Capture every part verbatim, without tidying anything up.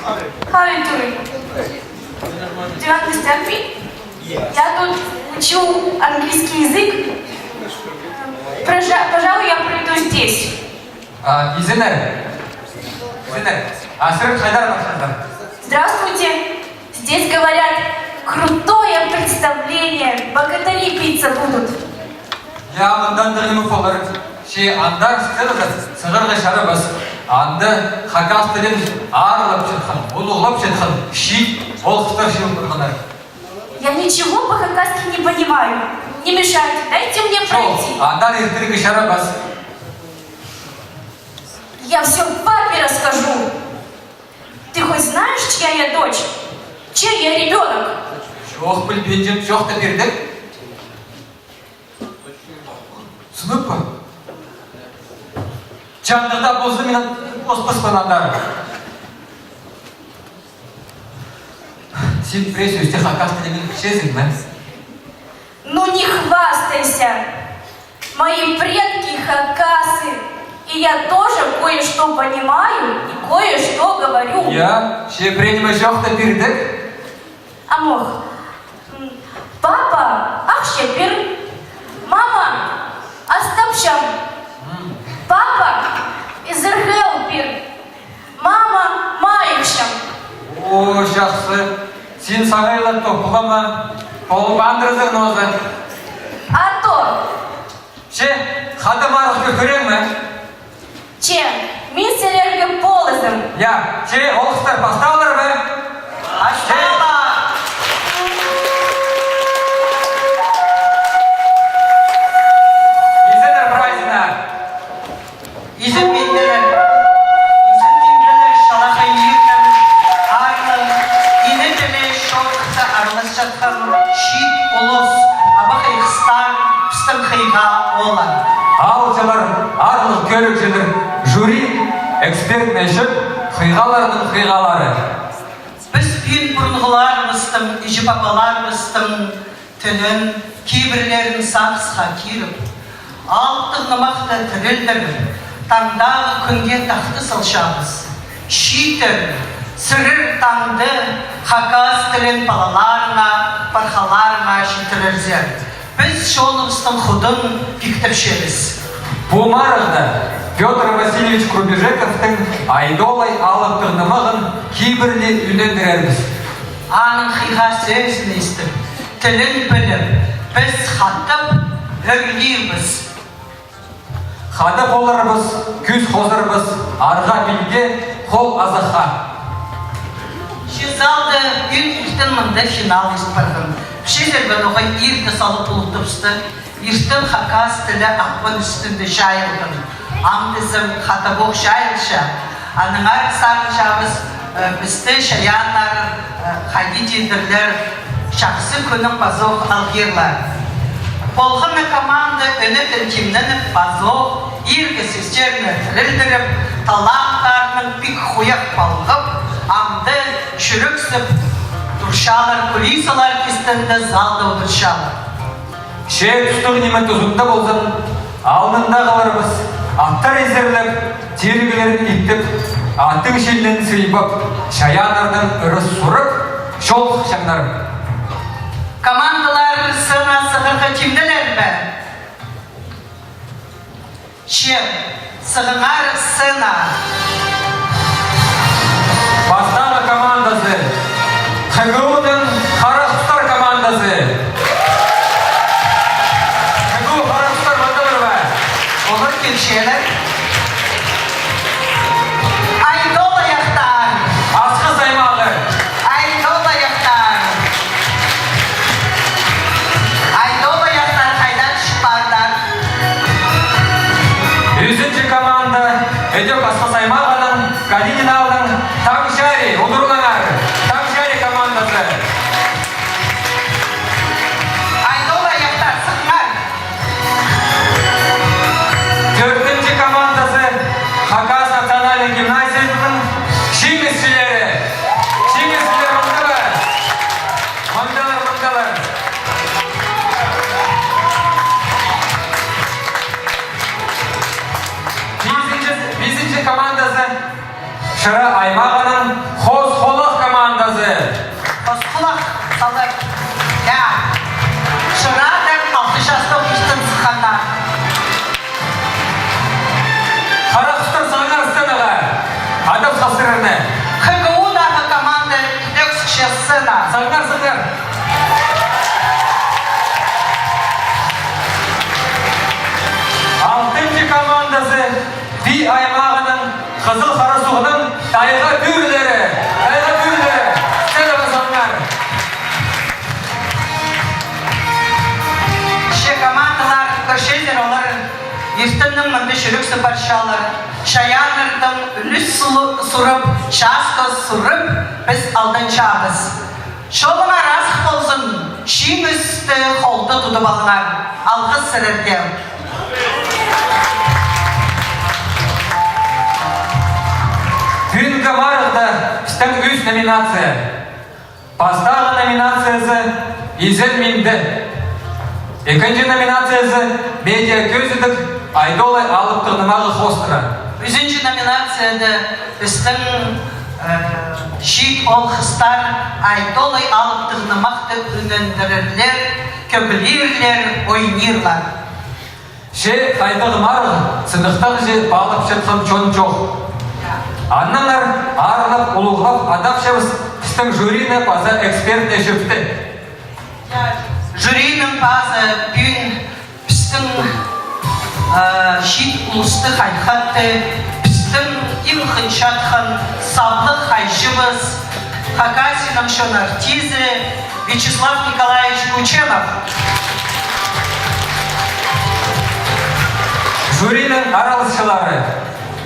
How are you doing? Do you understand me? Я тут учу английский язык. Прожа-, пожалуй, я пройду здесь. А, изеннер. Изеннер. А сірер хайдар парчазар? Здравствуйте. Здесь говорят, крутое представление, богатыри биться будут. Я, мындан да ниме полар. Че андар сценада сығарға чарабас. Анда хакас тілін аарлап чатхан, улуғлап чатхан чиит оолғыстар чыылып парғаннар. Я ничего по-хакасски не понимаю. Не мешайте, дайте мне пройти. Чох, андар иртірге чарабас. Я всё папе расскажу. Ты хоть знаешь, чья я дочь? Чей я ребёнок? Чох, пілбинчем, чох та пирдек. Сынып па? Чандығда полза, мин ат-, оспаспын андар. Син пірее сӧсті хакас тілінең пілчезің ме? Ну не хвастайся. Мои предки хакасы, и я тоже кое-что понимаю и кое-что говорю. Я, че пірее ниме чох та пирдек. Амох. М, папа, ахча пир. Мама, ас тапчам. М. Папа, изерге ал пир. Мама, майыхчам. О, чахсы. Син сағай ла тоғынчам. Полып андырзың нооза. А то. Че, хада марығ кӧрерің ме? Че, мин сірерге полызым. Я, че, оолғыстар, пастаалар ба? Пастаалар. Изеннер прайзына. Изен минділер, изен минділер, чалахай ирнең, аарлаң, ине тілі чоохтап араласчатхан чиит улус, абахай хыстар, пістің хыйға ооллар. Аалҷылар, аарлығ кӧрігҷілер, жюри, экспертней чӧп, хыйғаларның хыйғалары. Піс пӱӱн пурунғыларыбыстың, іҷе-пабаларыбыстың тілін, кибірлерін сағысха киріп, алыптығ нымахты тірілдіріп, таңдағы кӱнге тахта салчабыс. Чииттер, сірер таңда хакас тілін палаларыңа, пархаларыңа читірерзер. Піс чоныбыстың худын пиктепчебіс. Пу марығда Пётр Васильевич Крубежековтың «Айдолай» алыптығ нымағын кибірні ӱнендірербіс. Аның хыйға сӧзін истіп, тілін піліп, піс хатап ӧрлирбіс. Хада поларбыс, кӱс хозарбыс, арға-пилге, хол-азахха. Че залда ӱн иртен мында финал ис парған. Пілчезер бе, ноға ирте салып улуғлабысты. Иртен хакас тілі Ағбан ӱстӱнде чайылған. Ам тізең хатабох чайылча. Аннаңар сағынчабыс, э, пісті чайааннар, э, хайди тидірлер, чахсы кӱннең пазох алғирлар. Полған на команда ӧнетін тимненіп, пазох иргі сӧстерні тірілдіріп, таланттарынаң пик хуях палғап, амды чӱрексіп турчалар, кулисалар кистінде залда одырчалар. Че тустығ ниме тузында ползын, алнындағыларыбыс аттар изерлеп, тиріглерін иттеп, аттың чилінең сыйбап, чайааннарнаң ырас сурап, чол хынчаңнар. Командалар, сценаа сығарға тимнелер бе? Че, сығыңар сценаа. Пастағы командазы. Х Г У-ның «Хара хустар» командазы. Х Г У «Хара хустар» мындалар ба? Олар килчелер. «Айдол аяхтар». «Асхыс аймағы». «Айдол аяхтар». «Айдол аяхтар» хайдар чыппардар. Ӱзінҷі команда, ідӧк Асхыс аймағынаң, Калинин аалдаң, «Таң чарии», удурлаңар, «Таң чарии» командазы. «Айдол аяхтар», сығыңар. Тӧртінҷі командазы, Хакас национальный гимназияның чиңісчілері. Чиңісчілер мындалар. Мындалар, мындалар. Пизінҷі, пизінҷі командазы, Шира аймағынаң, «Хоос Хасырны. Х К У-дағы команда идӧк сыхча сценаа. Саңнар, саңнар. Алтынҷы командазы Ти аймағының Хызыл Харасуғның «Тайға пӱӱрлері». «Тайға пӱӱрлері». Сценаға саңнар. Че командалар кӧрчезер, олар иртеннең мында чӱрексіп парчалар. Чайааннардаң ӱлӱс сулу-, сурып, часка сурып, піс алданчабыс. Чолыңар азых ползын, чиңісті холда тудып алыңар. Алғыс сірерге. Пӱӱнгі марығда пістің ӱс номинация. Пастағы номинациязы «Изен минді». Ікінҷі номинациязы «Медиа кӧзідіг Айдолай алыптығ нымағы хоостыра». Ӱзінҷі номинацияда пістің, э, чиит оол-хыстар Айдолай алыптығ нымахты ӱнендірерлер, кӧглирлер, ойнирлар. Че хайдағ марығ сыныхтағҷы паалапчатхан чон чох. Аннаңар аарлап, улуғлап адапчабыс пістің жюрині паза экспертнай чӧпті. Жюрині паза пӱӱн пістің, а, чиит улусты хайхатты, пістің иң хынчатхан саблығ хайҷыбыс, Хакасияның чон артизі Вячеслав Николаевич Кученов. Жюриның араласчылары: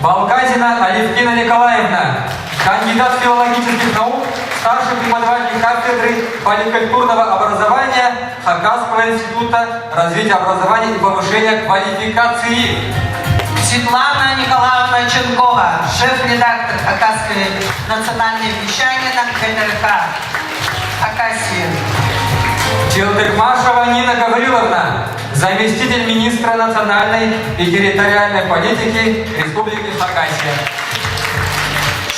Балгазина Алевтина Николаевна, кандидат филологических наук, старший преподаватель кафедры поликультурного образования Хакасского института развития образования и повышения квалификации. Светлана Николаевна Ченкова, шеф-редактор Хакасского национального вещания на Г Т Р К Хакасии. Челтыгмашева Нина Гавриловна, заместитель министра национальной и территориальной политики Республики Хакасия.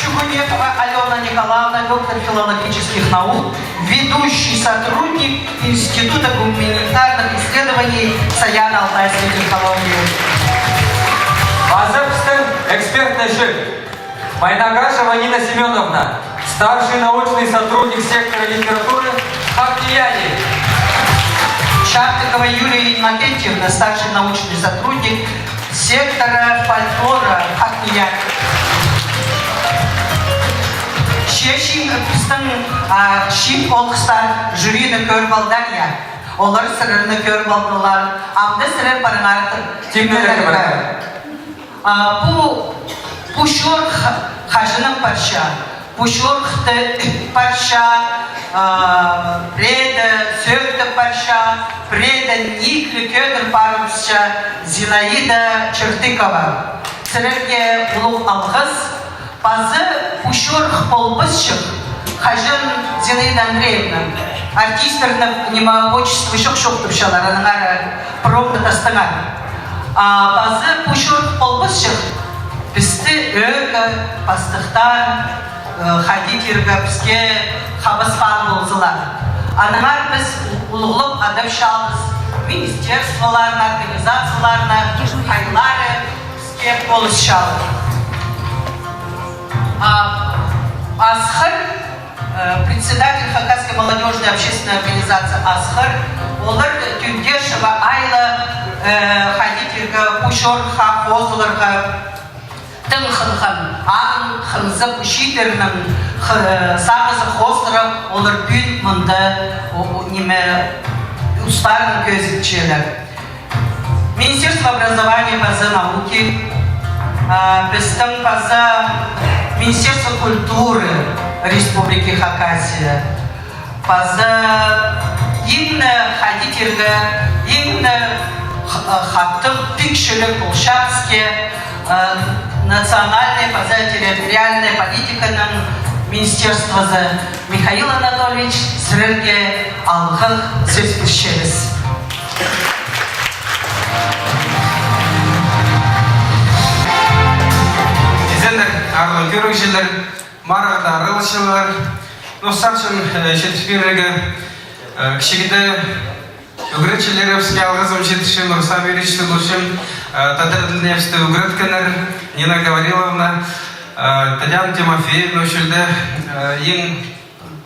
Чугунекова Алёна Николаевна, доктор филологических наук, ведущий сотрудник Института гуманитарных исследований Саяно-Алтайской тюркологии. Паза пістің экспертнай чӧп. Майнагашева Нина Семёновна, старший научный сотрудник сектора литературы, Хакнияни. Чартыкова Юлия Иннокентьевна, старший научный сотрудник сектора фольклора, Хакнияни. Че чиит пістің, а, чиит оол-хыстар жюрині кӧріп алды, я. Олар сірерні кӧріп алдылар. Амды сірер парыңар тимнелерге. А, пу, пу чорых хаҷаннаң парча, пу чорыхты ит парча, а, пірееде сӧӧктеп парча, пірееде ниик ле кӧдір парыбысча Зинаида Чертыкова. Сірерге улуғ алғыс. Пазы пу чорых полбасчых, хаҷан Зинаида Андреевна, артистерні, ниме, отчество чох-чох тіпчелер, аннаңар промда тастаңар. А пазы пу чорых полбасчых, пісті ӧӧркі пастыхтар, э, хайди тирге, піске хабаспаан ползалар. Аннаңар піс улуғлап адапчабыс министерстволарны, организацияларны, хайлары піске полысчалар. А, Асхар, э, председатель Хакасской молодёжной общественной организации Асхар, олар Тюндешева Айла, э, хайди тирге, пу чорыхха хозыларға тың хынған, аның хынзы, пу чииттернің х-, сағызы хоостыра олар пӱӱн мында, о, о, ниме, устарын кӧзітчелер. Министерство образования паза науки, а, пістің паза Министерство культуры Республики Хакасия, паза иң, э, хайди тирге, иң, э, х-, э, хатығ пик чӱлӱк полча піске, э, национальный паза территориальный политиканың министерствозы. Михаил Анатольевич, сірерге алғыр сӧс пирчебіс. Изеннер, аарлығ кӧрігҷілер, марығда араласчылар. Ну, сағынчам, э, читір пирерге, э, кічігде ӱгретчілерібіске алғызым читірчем, Рустам Юрьевичті полчам, э, тадар тіліне пісті ӱгреткеннер, Нина Гавриловна. Э, Татьяна Тимофеевна, ол чирде, э, иң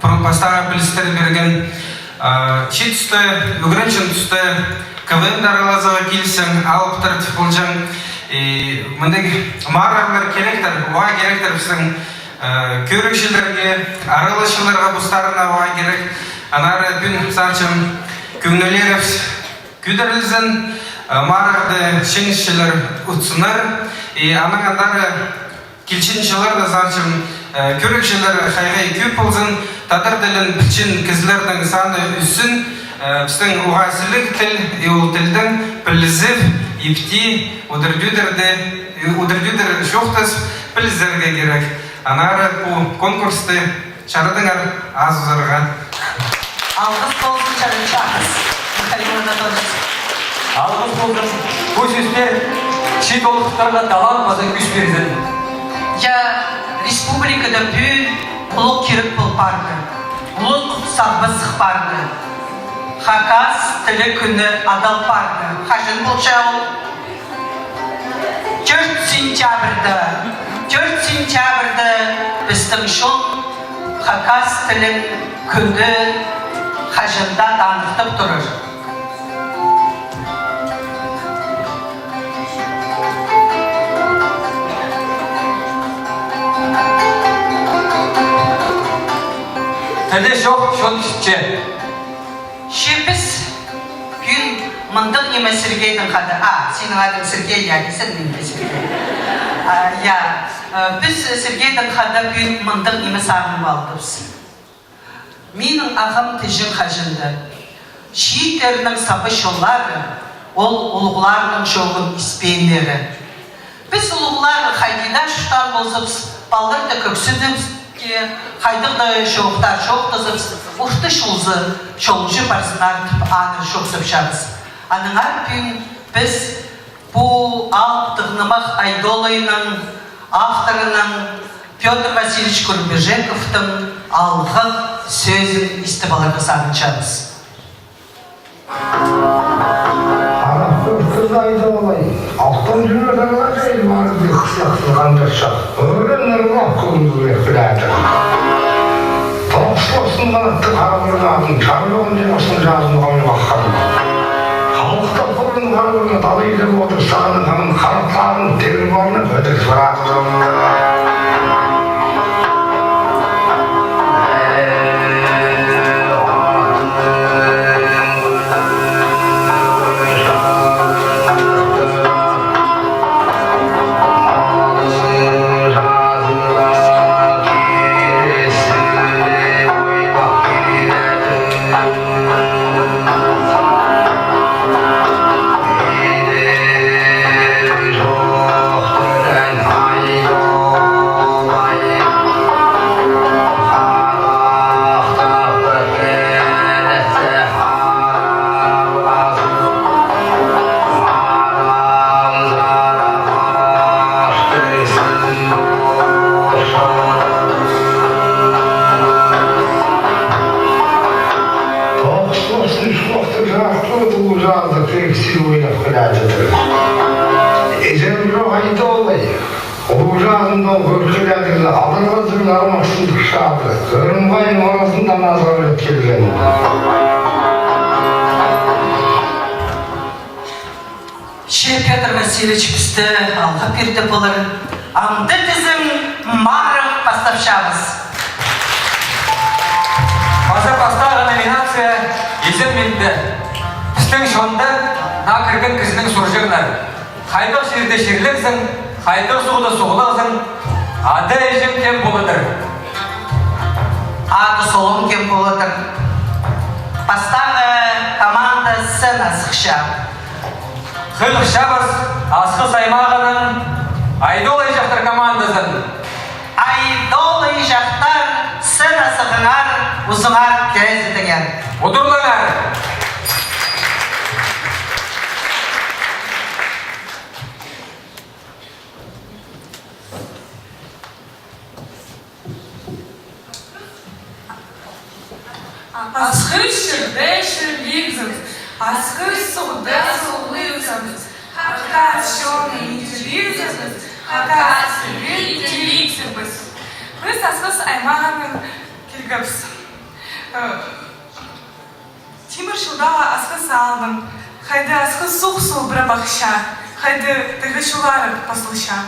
пу-, пастағы пілістер пирген, э, чиит туста, ӱгренҷең туста КВН-да аралазарға килзең, алыптыр тіп полҷаң. И мындағ марығлар киректер, уғаа киректер пістің, э, кӧрігҷілерге, араласчыларға постарына уғаа кирек. Аннаңар пӱӱн сағынчам, кӧңнілерібіс кӧдірілзін, э, марығда чиңісчілер утсыннар. И анаң андар килчең чылларда, сағынчам, э, кӧрігҷілер хайдағ кӧп ползын, тадар тілін пілчең кізілернің саны ӧссін, э, пістің уғаа сіліг тіл, и ол тілнің пілізіп, ипти, удур-тӧдірде, и удур-тӧдір чоохтазып, пілізерге кирек. Аннаңар пу конкурсты чарадыңар азызарға. Алғыс ползын, чарыдыҷаңыс, Михаил Анатольевич. Алғыс ползын. Пу сӧстер чиит оолахтарға талаан паза кӱс пирзін. Я, республикада пӱӱн улуғ кирек пол парды. Улуғ сағыс сых парды. Хакас тілі кӱні адал парды. Хаҷан полча ол? Тӧрт сентябрьда, тӧрт сентябрьда пістің чон хакас тілін кӱні хаҷан даа таныхтап турар. Тілі чох чон чітче. Че піс пӱӱн мындағ ниме Сергейдең хада, а, синің адың Сергей, я, сен мин Сергей. А, я, э, піс Сергейдең хада пӱӱн мындағ ниме сағынып алдыбыс. Минің ағам тіҷең хаҷан даа: чииттернің саба чоллары, ол улуғларның чоғын испееннері. Піс улуғлар хайди даа чуртаан ползабыс, палаларды кӧксідібіс, хайдағ даа чоохтар чоохтазабыс, орта чолзар, чолынҷа парзыннар тіп, аны чоохтапчабыс. Аннаңар пӱӱн піс пу алыптығ нымах «Айдолайның» авторының Пётр Васильевич Курбижековтың алғығ сӧзін истіп аларға сағынчабыс. Харап кӧр, Айдолай. Алтон тӱннең ағаа чейін марығ пиріп сыхтырған чахсы. Ӧрін ырлап кӧңніл пиріп піледір. Тоғыс ползын ханаттығ хара пурнадың, чарбағын чыыбыссын чазын хомай хаххам. Халыхтығ пурын хара пурнада алай даа одыр, сағынған хараптарын тирбең пӧдір парадыр. Тоғыс ползын, чуртты чарыхтап, улуғ чазы кирексіг ойлап киледір. Изен пірее Айдолай. Улуғ чазында ол кӧр киледір, аларға тӱр армахсындығ чазы. Ырымхайның аразында назар ӧткелген. Че Пётр Васильевич пісті алға пирді полар. Амды тізең, марығ пастапчабыс. Паза пастағы номинация «Изен минді». Пістің чонда наа кірген кізінің сурҷаңнар. Хайдағ чирде чирлігзің, хайдағ суғда суғлығзың, ада-іҷең кем поладыр? Ады-солың кем поладыр? Пастағы команда сцена сыхча. Хығырчабыс Асхыс аймағының «Айдолайҷахтар» командазын. «Айдолайҷахтар», сцена сығыңар, узыңар, кӧзідіңер. Удурлаңар! Асхыс чирде чирлігзің, Асхыс суғда суғлығзың, Хакас чонын индірлігзің, Хакас тілі тіллигзібіс. Піс Асхыс аймағынаң килгебіс. Э, Тимір чылдағы Асхыс аалдаң, хайди Асхыс суғ суубыра пасча, хайди тігі чуллары пазылча.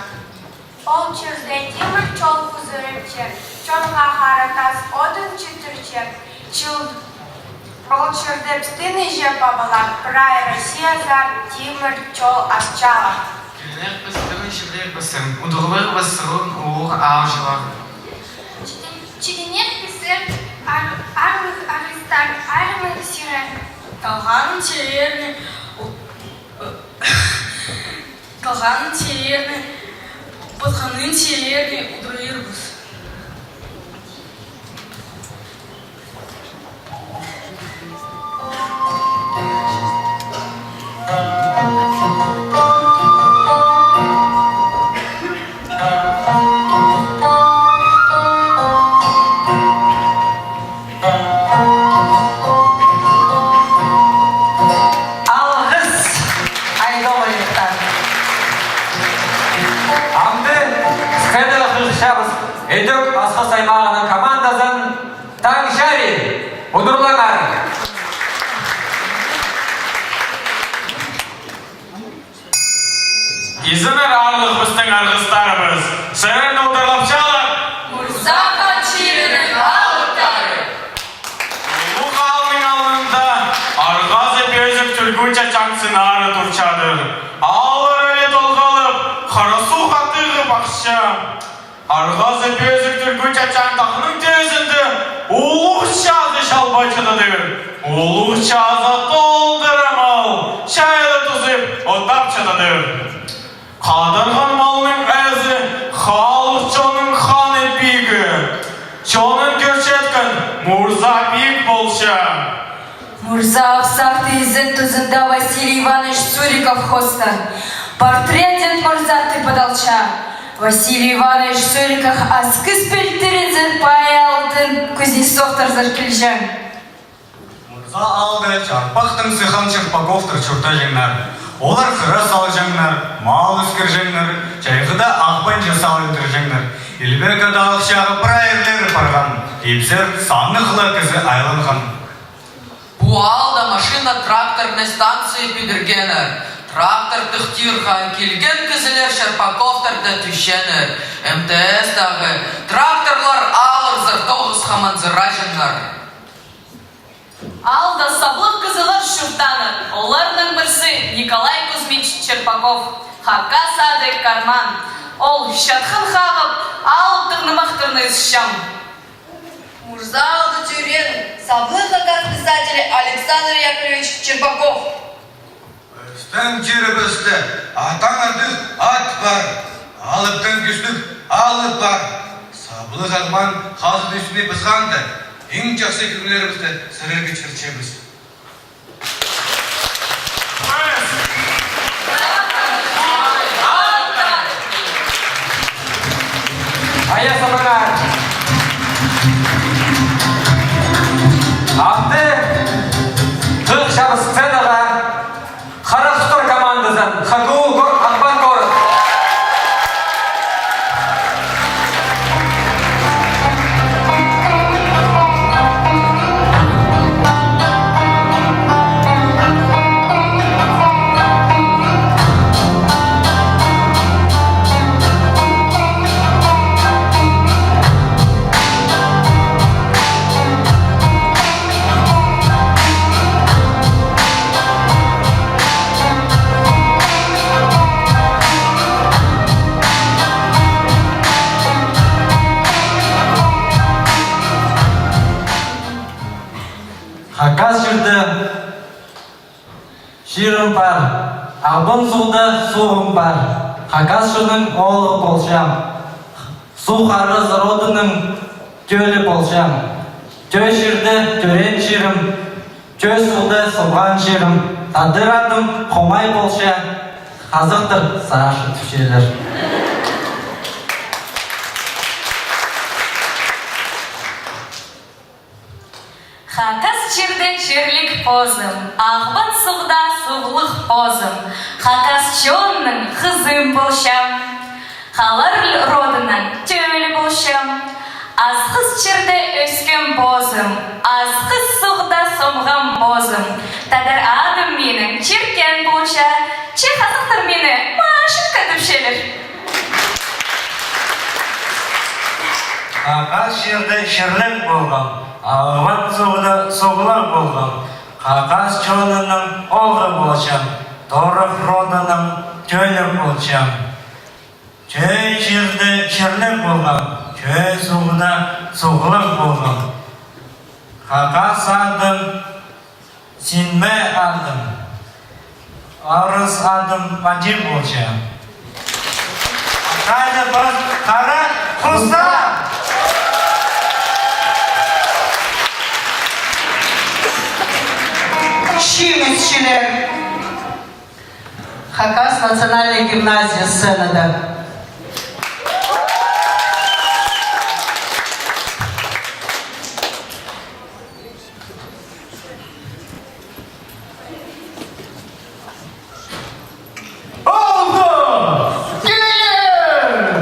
Ол чирде тимір чол пӱзірілче, чонға хара тас одын читірче. Чыл, ол чирде пістің іҷе-пабалар прай Россиязар тимір чол асчалар. Килнең піс тың чірлербіс, удурларбыс сырын улуғ аалҷылар. Читіннең піс ар-, аарлығ арғыстар, армия сирер. Халғанын сирерні, у-, халғанын сирерні, пасханын сирерні удурларбыс. Алғыс, Айдолайыхтар. Амды сценаға хығырчабыс ідӧк Асхыс аймағының командазын. Таң чарир, удурлаңар! Изеннер, аарлығ пістің арғыстарыбыс, сірерні удурлапчалар. Мурза Хан чирінің алыптары. Улуғ аалның алнында арғазы пӧзік тӱлгӱ чачаң сынары турчадыр. Ааллар ӧлі толғалып, хара суғ хатығып ахча. Арғазы пӧзік тӱлгӱ чачаң тағның тӧзінде улуғ чазы чалбай чатадыр. Улуғ чазы толдыра мал чайла тузып, отап чатадыр. Хадарған малның ээзі халых чонның ханы-пигі. Чонын кӧрчеткен Мурза пиг полча. Мурза Апсахты изен тузында Василий Иванович Суриков хоостаан. Портрет Дед Мурза тіп адалча. Василий Иванович Суриков Асхыс пилтірінзер пай алтын Кузнецовтарзар килҷең. Мурза аалда Чарпахтың сыххан Черпаковтар чуртаҷаңнар. Олар хыра салҷаңнар, мал ӧскірҷеңнер, чайғыда ағбан чаза ӧндірҷеңнер. Илбек Ада алыпчаға прай ирлері парған, ибзер саннығ ла кізі айланған. Пу аалда машина-тракторный станция пӱдіргеннер. Трактор тыхтирға килген кізілер Черпаковтарда тӱсчеңнер. М Т С-тағы тракторлар алырзар тоғыс хаманзыраҷаңнар. Аалда саблығ кізілер чуртааннар. Оларның пірсі Николай Кузьмич Черпаков, хакас ады Карман. Ол чатхан хағып, алыптығ нымахтарны ысчаң. Мурза аалда тӧреен саблығ хакас писателі Александр Яковлевич Черпаков. Пістің чирібісте атаң ардығ ат пар, алыптаң кӱстіг алып пар. Саблығ Ағбан хазыт ӱстӱне пысханда, иң чахсы кӧңнілерібісті сірерге чарытчабыс. Ая сабаңар! Амды хығырчабыс сценаға Харахтар командазын, Х Г У гор-, Ағбан город. Хакас чирде чирім пар, Ағбан суғда суғым пар, хакас чонның оолғы полчам. Суғ арғазы родының тӧлі полчам. Тӧӧ чирде тӧреен чирім, тӧӧ суғда суғған чирім, тадар адым Хомай полча, хазахтар Саша тіпчелер. Хакас чирде чирліг позым, Ағбан суғда суғлығ позым, хакас чонның хызым полчам. Халар родынаң тӧлі полчам, асхыс чирде ӧскем позым, асхыс суғда сомғам позым. Тадар адым минің Чиркен полча, че хазахтар мині Машенька тіпчелер. Хакас чирде чирлең полғам, Албан суғда суғлаң полғам, хакас чонының оолғы полчам, торых родынаң тӧлі полчам. Чӧй чирде чирлең полғам, чӧй суғда суғлаң полғам. Хакас адым, синме адым, орыс адым Вадим полча. Хайди пас Хара Хуса! Чиңісчілер! Хакас национальнай гимназия сценада. Алғыс! Килер!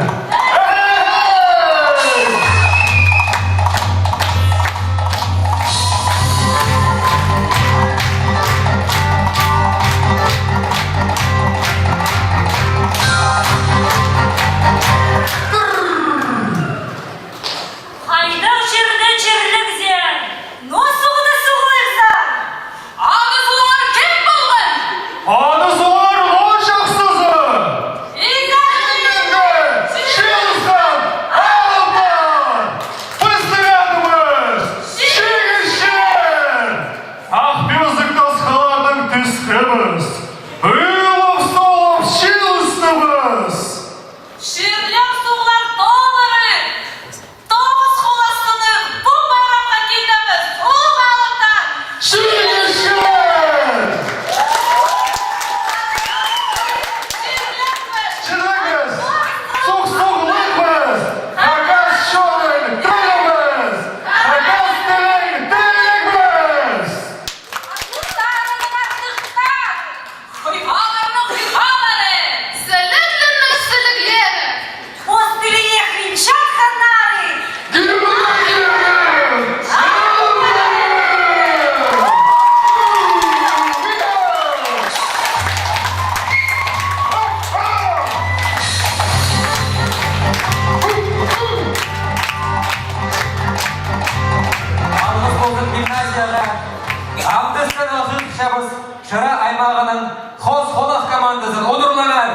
Хайдағ чирде чирлігзер, ноо суғда суғлығзар? Аны суғлар кем полған? Аны суғлар ноо чахсызы! Изеннерге чыылысхан алыптар! Пістің адыбыс Чиңісчілер! Ах пӧзік тасхылларның тӱсхебіс, ыйлап-солап чыылыстыбыс! Чирлең суғлар толыры! Тоғыс хуластығ пу пайрамға килдібіс, улуғ алыптар! Чиңісчілер! Чирлеңміс! Чирлеңміс! Суғ-суғлығмыс! Хакас чонның тӧліміс! Хакас тілін тіллеңміс! Хыйғаларның хыйғалары! Сіліглернің сіліглері! Ос тіліне хынчатханнары! Гимназияның сыллары! Алғыс ползын гимназияға! Амды сценаға сығысчабыс Шира аймағының Хос-Холах командазын. Удурлаңар!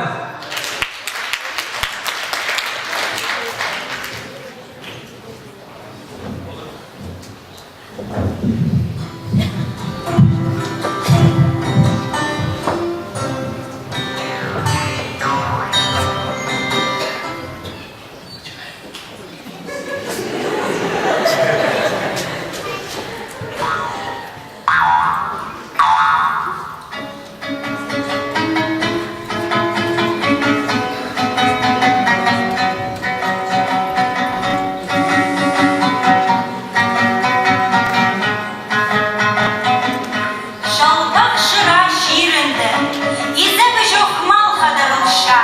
Чалбах Шира чирінде изегі чох мал хадарылча.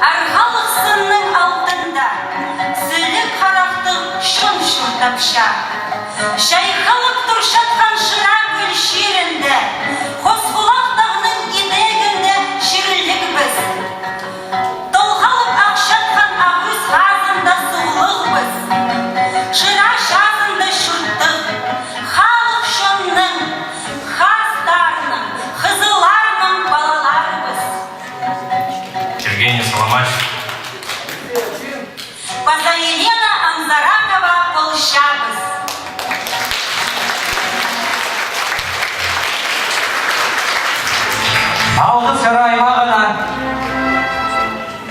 Арғалығ сынның алтында сіліг харахтығ чон чуртапча. Чайхалып турчатхан Шира кӧл чирінде, Хос-Холах тағның идегінде чирлігбіс. Толғалып ахчатхан Ах Ӱс хазында суғлығбыс. Шира чазында чурттығ халых чонның, хастарның, хызылларның палаларыбыс. Евгений Соломач. Паза Елена Анзаракова полчабыс. Алғыс Шира аймағына.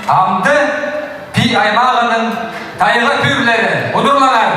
Амды Пии аймағының тайға пӱӱрлері. Удурлаңар!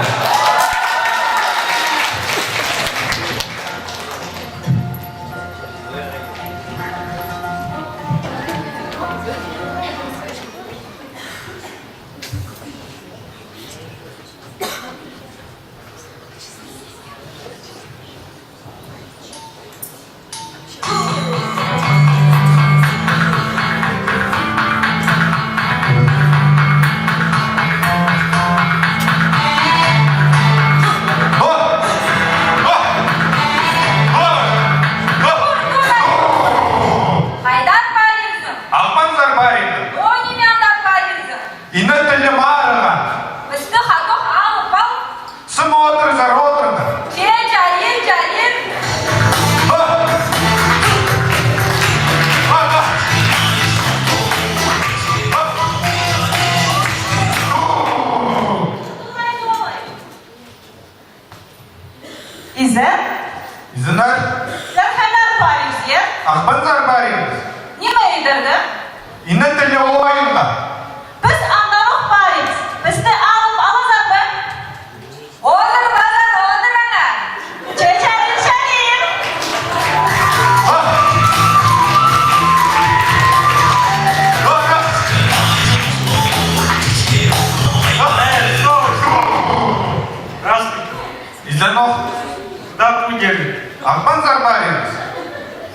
Да, пудер. Ағбан сарбайыңыз.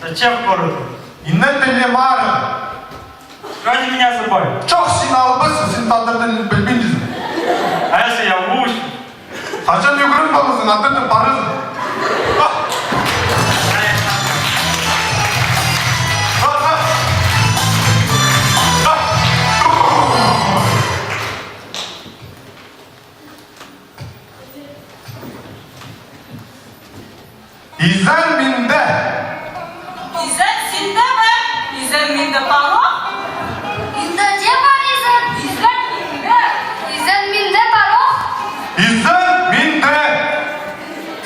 Зачем в город? Иннен тілі мары. Ради меня забай. Чох, син албас, син тадар тілін пілбинчезің. А если я лучше? Хаҷан ӱгрен поларзың, анда парарзың. Изен минде. Изен синде пе? Изен минде парох. Минде дее пар изен. Изен минде. Изен минде парох. Изен минде.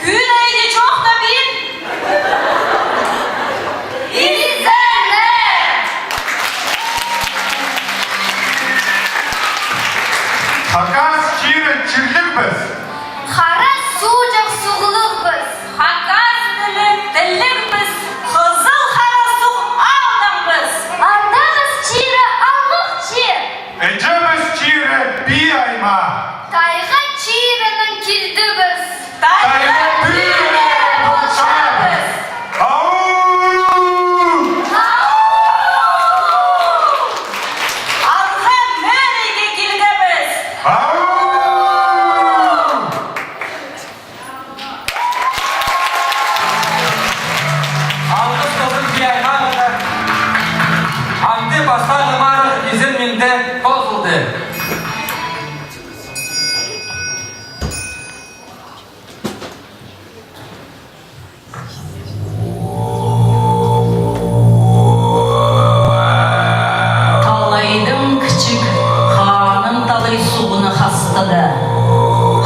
Кӱн ай дее чох та пир. Изеннер. Хакас чирі чирлігбіс. Хара суғҷах суғлығбыс. Хакас тілі тіллігбіс. Хызыл Хара суғ аалдаңбыс. Андағыс чирі аллығ чир. Іҷебіс чирі пии аймаа. Тайға чирінең килдібіс. Тайға пӱӱрее полчабыс. Ау! Ау! Алға мӧрейге килгебіс. Ау! Алғыс ползын пии аймағына. Амды пастағы марығ изен минде позылды. Талайдаң кічіг ханның талай суғны хастады.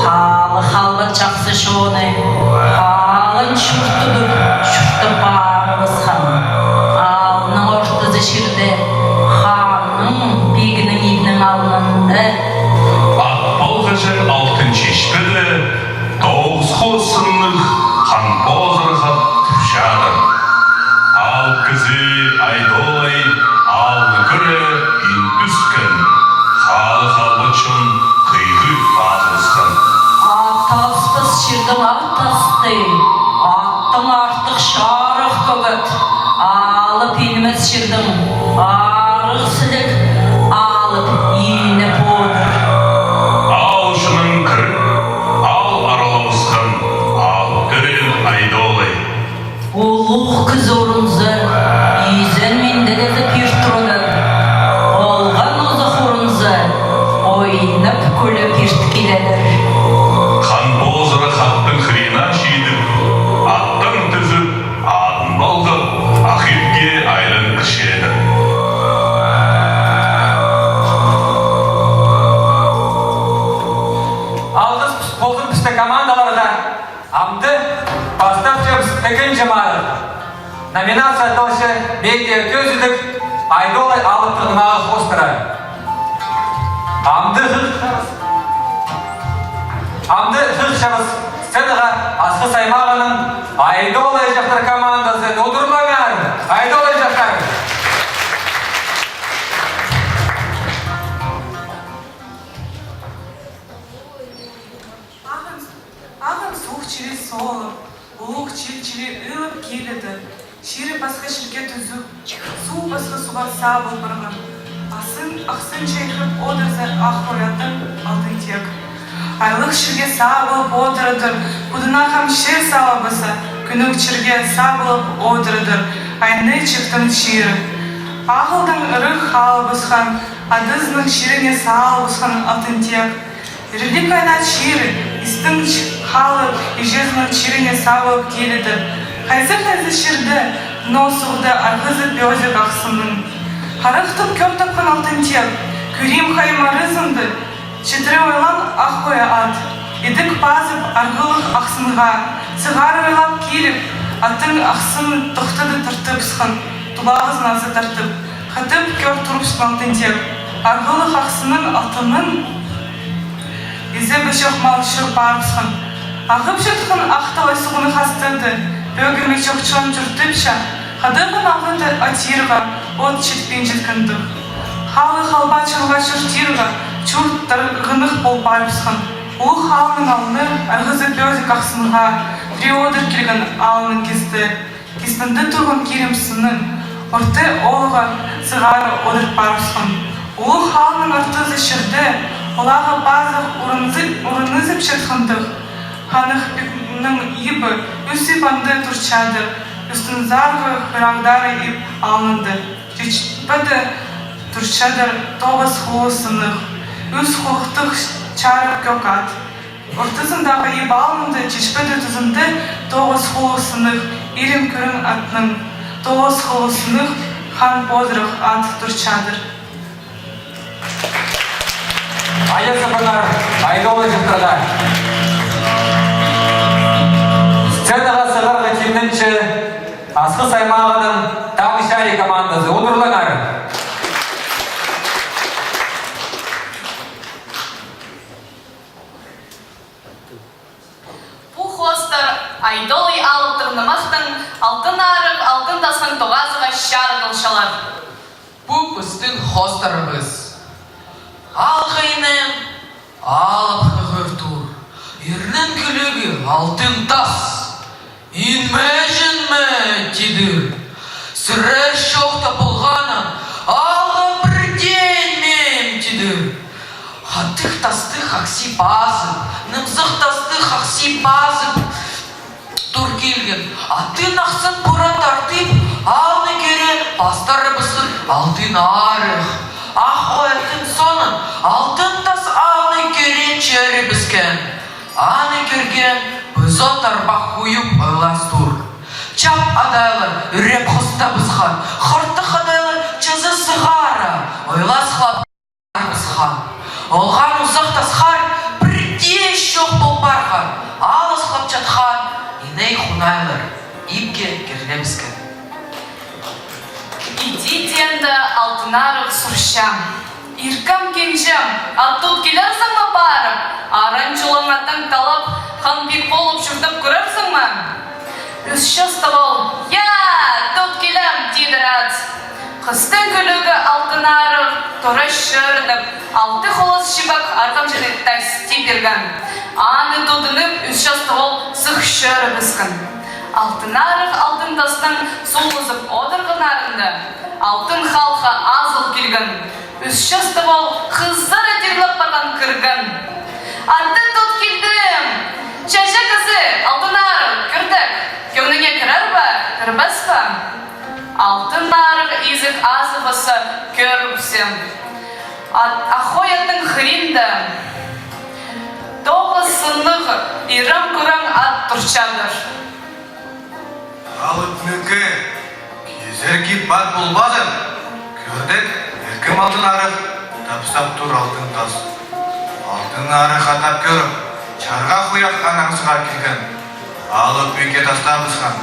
Халых албат чахсы чоны, халын чуртыдыр, чуртап парыбысхан. Аалның ортызы чирде, ханның, пигнің ибнің алнында. Ат полғаҷаң алтын чечпеде, тоғыс хосыннығ Хан Позырах ат тіпчедір. Аал кізі Айдолай аалны кӧре ин ӧскен, халых албат чон хыйғы пазыбысхан. Ат алыспас чирдең ат асты, аттаң артых чарых кӧгет, алып инмес чирдең арығ сіліг алып иніп одыр. Аал чонын кіріп, аал аралабысхан, аал тӧреен Айдолай. Улуғ кізі орынза, изен минде дее пир турадыр. Олған озах орынза, ойнап-кӱліп ирт киледір. Хан Позырах аттың хырина чидіп, аттаң тӱзіп, адын палғап, ах итке айлан кірчедір. Алғыс ползын пістің командаларға. Амды пастапчабыс ікінҷі марығ. Номинация аталча «Медиа тӧзідіг Айдолай алыптығ нымағы хоостыра». Амды хығырчабыс, амды хығырчабыс сценаға Асхыс аймағының «Айдолайҷахтар» командазы. Удурлаңар, «Айдолайҷахтар». Ағын, ағын суғ чіли соолап, улуғ чил чіли ыылап киледі. Чирі пасха чирге тӱзіп, суғ пасха суғ сабыл парған. Ахсын, ахсын чайхап одырза ах ой аттың алтын тиек. Айлығ чирге сабылып одырадыр, пудына хамшы салыбысса, кӱнніг чирге сабылып одырадыр, айны чиктің чирі. Ағылдаң ырах алыбысхан, адазының чиріне салыбысхан алтын тиек. Ирліг айна чирі, истің ч-, халы, іҷезінің чиріне сабылып киледі. Хайзы-хайзы чирде, но суғда арғазы пӧзік ахсынның. Харахтап кӧр тапхан алтын тиек, кӧрим хайым арызында, читіре ойлаан ах ой ат. Идік пазып арғалығ ахсынға, сығара ойлап киліп, аттың ахсынын тохтады тартыбысхан, тулағызын азы тартып. Хатап кӧр турыбысхан алтын тиек. Арғалығ ахсынның алтынын изебі чох мал чӧр парыбысхан. Ағып чатхан ах талай суғны хастады. Пӧгімі чох чон чуртапча. Хадағын алғанда атирға от читпин читкендіг. Халы халбат чонға чуртирға чурт тарғынығ пол парыбысхан. Улуғ аалның алны арғызы пӧзік ах сынға, пірее одыр килген аалның кисті. Кистінде турған кирім сынның орты олуға сығара одыр парыбысхан. Улуғ аалның ортызы чирде, олағы пазох урынызып, урынызып чатхандығ. Ханнығ пикнің ибі ӱс иб анда турчадыр, ӱстӱнзарғы хырағдары иб алнында. Чечпеде турчадыр тоғыс хулу сыннығ, ӱс хулухтығ чарығ кӧк ат. Ортызындағы иб алнында чечпеде тузында тоғыс хулу сыннығ ирен кӱрең атның, тоғыс хулу сыннығ хан позырах ат турчадыр. Айа сабанар, Айдолай чыхтырға. Сценаға сығарға тимненче Асхыс аймағының «Таң чарии» командазы. Удурлаңар. Пу хоостар Айдолай алыптығ нымахтың Алтын Арығ, Алтын Тастың тоғазыға чарыдылчалар. Пу пістің хоостарыбыс. Алғайнаң алып хығыр тур. Ирнің кӱлӱгі Алтын Тас. Инмеҷең ме, тидір. Сірер чохта полғаннаң алға пірдее инмеем, тидір. Хатығ тасты хахси пазып, нымзах тасты хахси пазып тур килген. Аттың ахсын пура тартып, алны кӧре пастырыбысхан Алтын Арығ. Ах ой аттың соонаң Алтын Тас алны кӧре чӧрібіскен. Аны кӧрген пызо тарбах хуюп ойлас тур. Чап адайлар ӱреп хостабысхан, хортых адайлар чазы сығара ойлас хлап Хан. Олған узах тасхар пірдее чох пол парған, алыс хлапчатхан иней-хунайлар ибге кірібіскен. Иди теенде Алтын Арығ сурча: «Иркем, кинҷем, ат тут килерзің ме парып? Аран чулаң аттаң талап, хан пик полып чуртап кӧрерзің ме?» Ӱс частығ оол: «Я, тут килем», — тидір ат. Хыстың кӱлӱгі Алтын Арығ тура чӧрініп, алты холас чибек арғамҷыны тасти пирген. Аны тудынып, ӱс частығ оол сых чӧрібіскен. Алтын Арығ Алтын Тастаң сулызып одырғаннарында, Алтын Халха азыл килген. Ӱс частығ оол хызыра тирлеп парған кірген. «Ат тут килдім! Чаҷа кізі, Алтын Арығ, кӧрдек, кӧңніңе кірер бе, кірбес пе?» Алтын Арығ изік азыбысса кӧрібіссе, ат-, ах ой аттың хыринда тоғыс сыннығ ирен кӱрең ат турчадыр. «Алып мӱке, кизерге пар полбазың, кӧрдек, иркем Алтын Арығ», — тапсап тур Алтын Тас. Алтын Арығ хатап кӧріп, чарғах уях анаң сығар килген. Алып мӱке тастабысхан,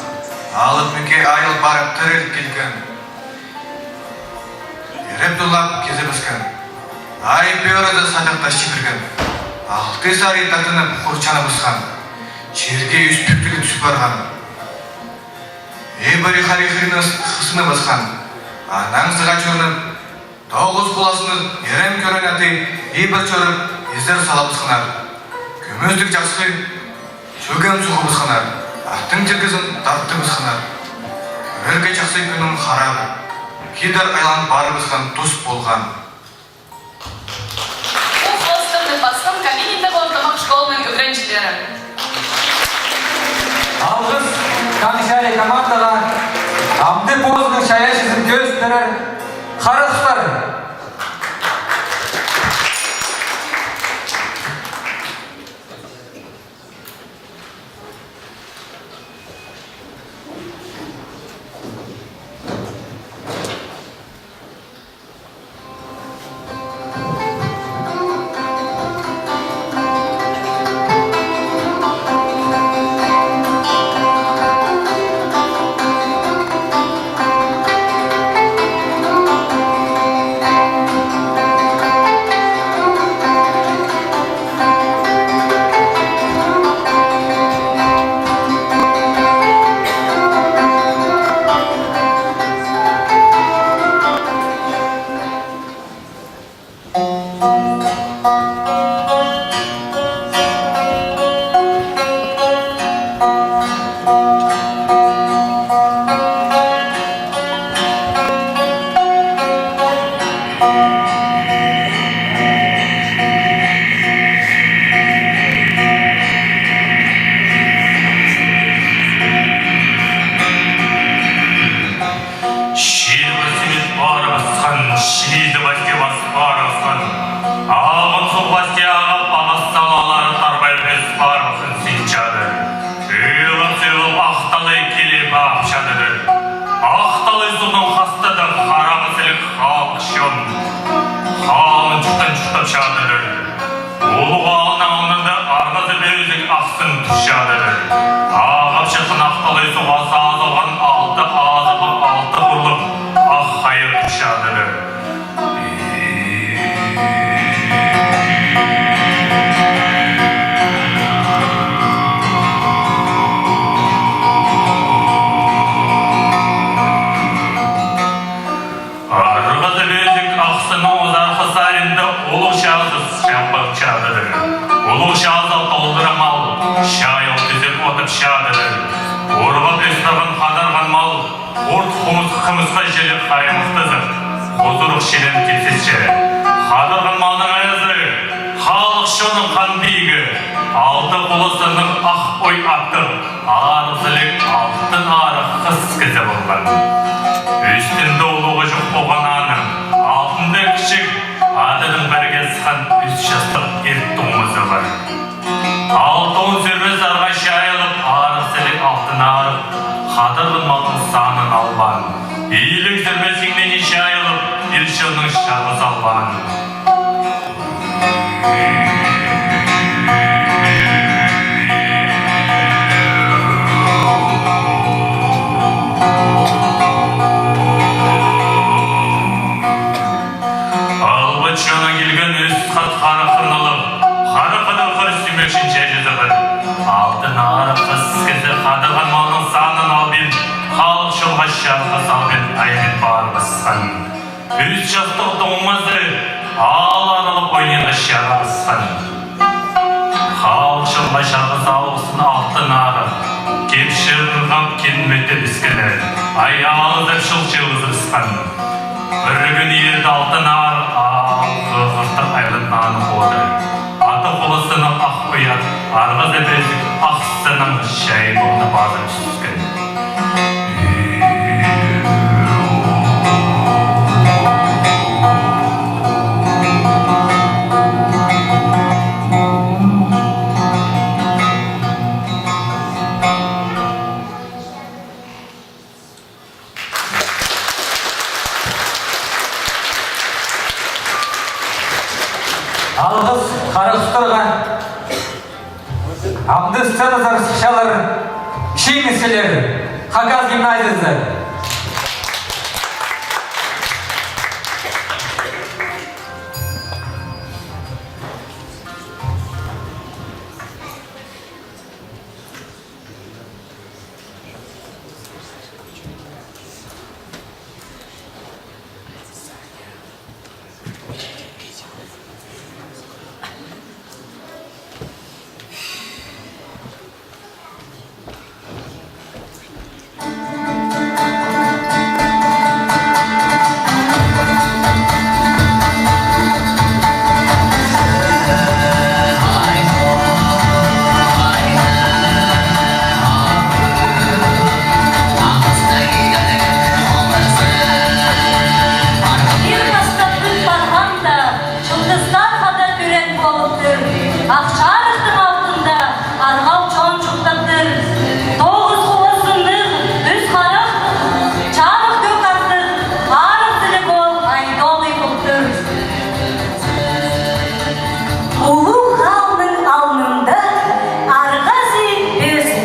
алып мӱке айыл парып тіріл килген. Иреп тулап кизібіскен. Ай пӧрізі садыхтас чибірген. Алты сарый тартынып хурчаныбысхан. Чирге ӱс пӱктіг тӱс парған. Ибірі харихринас хысыныбысхан. Анаң сыға чӧрініп, тоғыс хуласыны ирен кӱрең аты ибір чӧріп, изер салыбысханнар. Кӱмӱстіг чахсы чӱгем суғыбысханнар, аттың тиргізін тартыбысханнар. Кӧрерге чахсы кӱннің харағы кидір айланып парыбысхан тус полған. Пу хоостарны пасхан Калининдағы ортымах школаның ӱгренҷілері. Алғыс «Таң чарии» командаға, амды позының чайаачызын кӧзіт пирер харахтар. Улуғ аалның алнында арғазы пӧзік ах сын тӱс чадыр. Ағып чатхан ах талай суғ сазылған алты азы пар алты хурлығ ах хайыр тӱс чадыр. Арғазы пӧзік ах сынның узархы саринда улуғ чазы чамбап чадыр. Улуғ чазы толдыра мал, чайыл тӱзеп отып чадыр. Урғап ӧс парған хадарған мал, хурт хумыс хымысха чіли хаймахтазар, хузурых чилен кепсесче. Хадарған малның ээзі, халых чонның хан пигі, алты хуласының ах ой аттығ, арығ сіліг Алтын Арығ хыс кізі полған. Ӱстӱнде улуғы чох полған аның, алтында кічіг, адынаң пірге сыххан ӱс частығ ир туңмазы пар. Алтон сӧрбес арға чайылып, арығ сіліг Алтын Арығ хадарған малдың санын албаан. Илиг сӧрбес иңніне чайылып, ир-чонның чарғы салбаан. Албат чоннаң килген ӱс хат харах хырналығ, харах хыдыр хыр сӱмекшін чачызығыр. Алтын Арығ хыс кізі хадарған малның санын албин, халых чонға чарғы салбин, айбин парыбысхан. Ӱс частығ туңмазы аал аралап ойнирға чарабысхан. Халых чонға чарғы салыбысхан Алтын Арығ. Кем чырғап, кем мӧте піскеннер. Ай алызып, чыл чыыбызыбысхан. Пір кӱн ирте Алтын Арығ аалғы хыртап айланғаны ходы. Аты хуласының ах ой ат, арғазы пӧзік ах сынның чайбалны паза тӱскен. Алғыс харахтарға. Амды сценазар сыхчалар чиңісчілер, Хакас гимназиязы. Ир пастап кӱн парғанда, чылтыстар хада тӧреен полыптыр. Ах чарыхтың алтында арғал чон чуртаптыр. Тоғыс хуласының ӱс харах, чарых кӧк аттығ, арығ сіліг оол Айдолай полтыр. Улуғ аалның алнында арғазы пӧзік,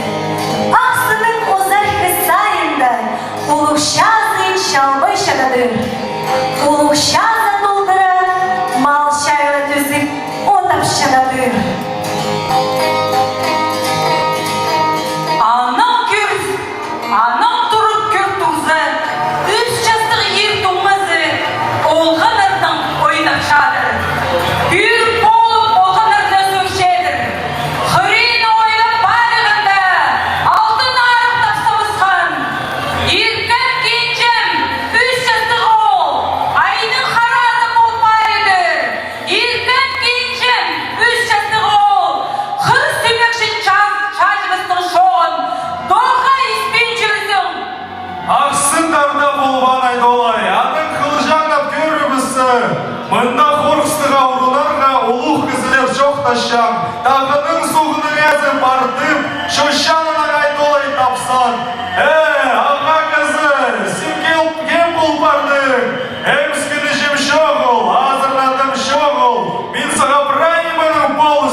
ах сынның узархы саринда улуғ чазы чалбай чададыр. Улуғ чазы толдыра мал чайыла тӱзіп, отап чададыр. Анаң кӧр, анаң турып кӧр турза, ӱс частығ ир туңмазы олғаннарнаң ойнап чадыр. Кӧр полып олғаннарны сӧрчедір. Хырин ойлап парығанда, Алтын Арығ тапсабысхан. Иркем, кинҷем, ӱс частығ оол, айның харазы пол паридыр. Иркем, кинҷем, ӱс частығ оол, хыр сӱмекшін ча-, чачыбыстың чооғын тоға испин чӧрзің. Ах сын тарда полбаан Айдолай, аның хылчаңнап кӧрібіссе, мында хорғыстығ ауруларға улуғ кізілер чоохтасчаң, тағының суғның ээзі партып, чочанаң Айдолай тапсан. Э, ағаа кізі, син кем пол пардың? Эміскенҷем чоғыл, азырадым чоғыл, мин сағаа прай ниме пол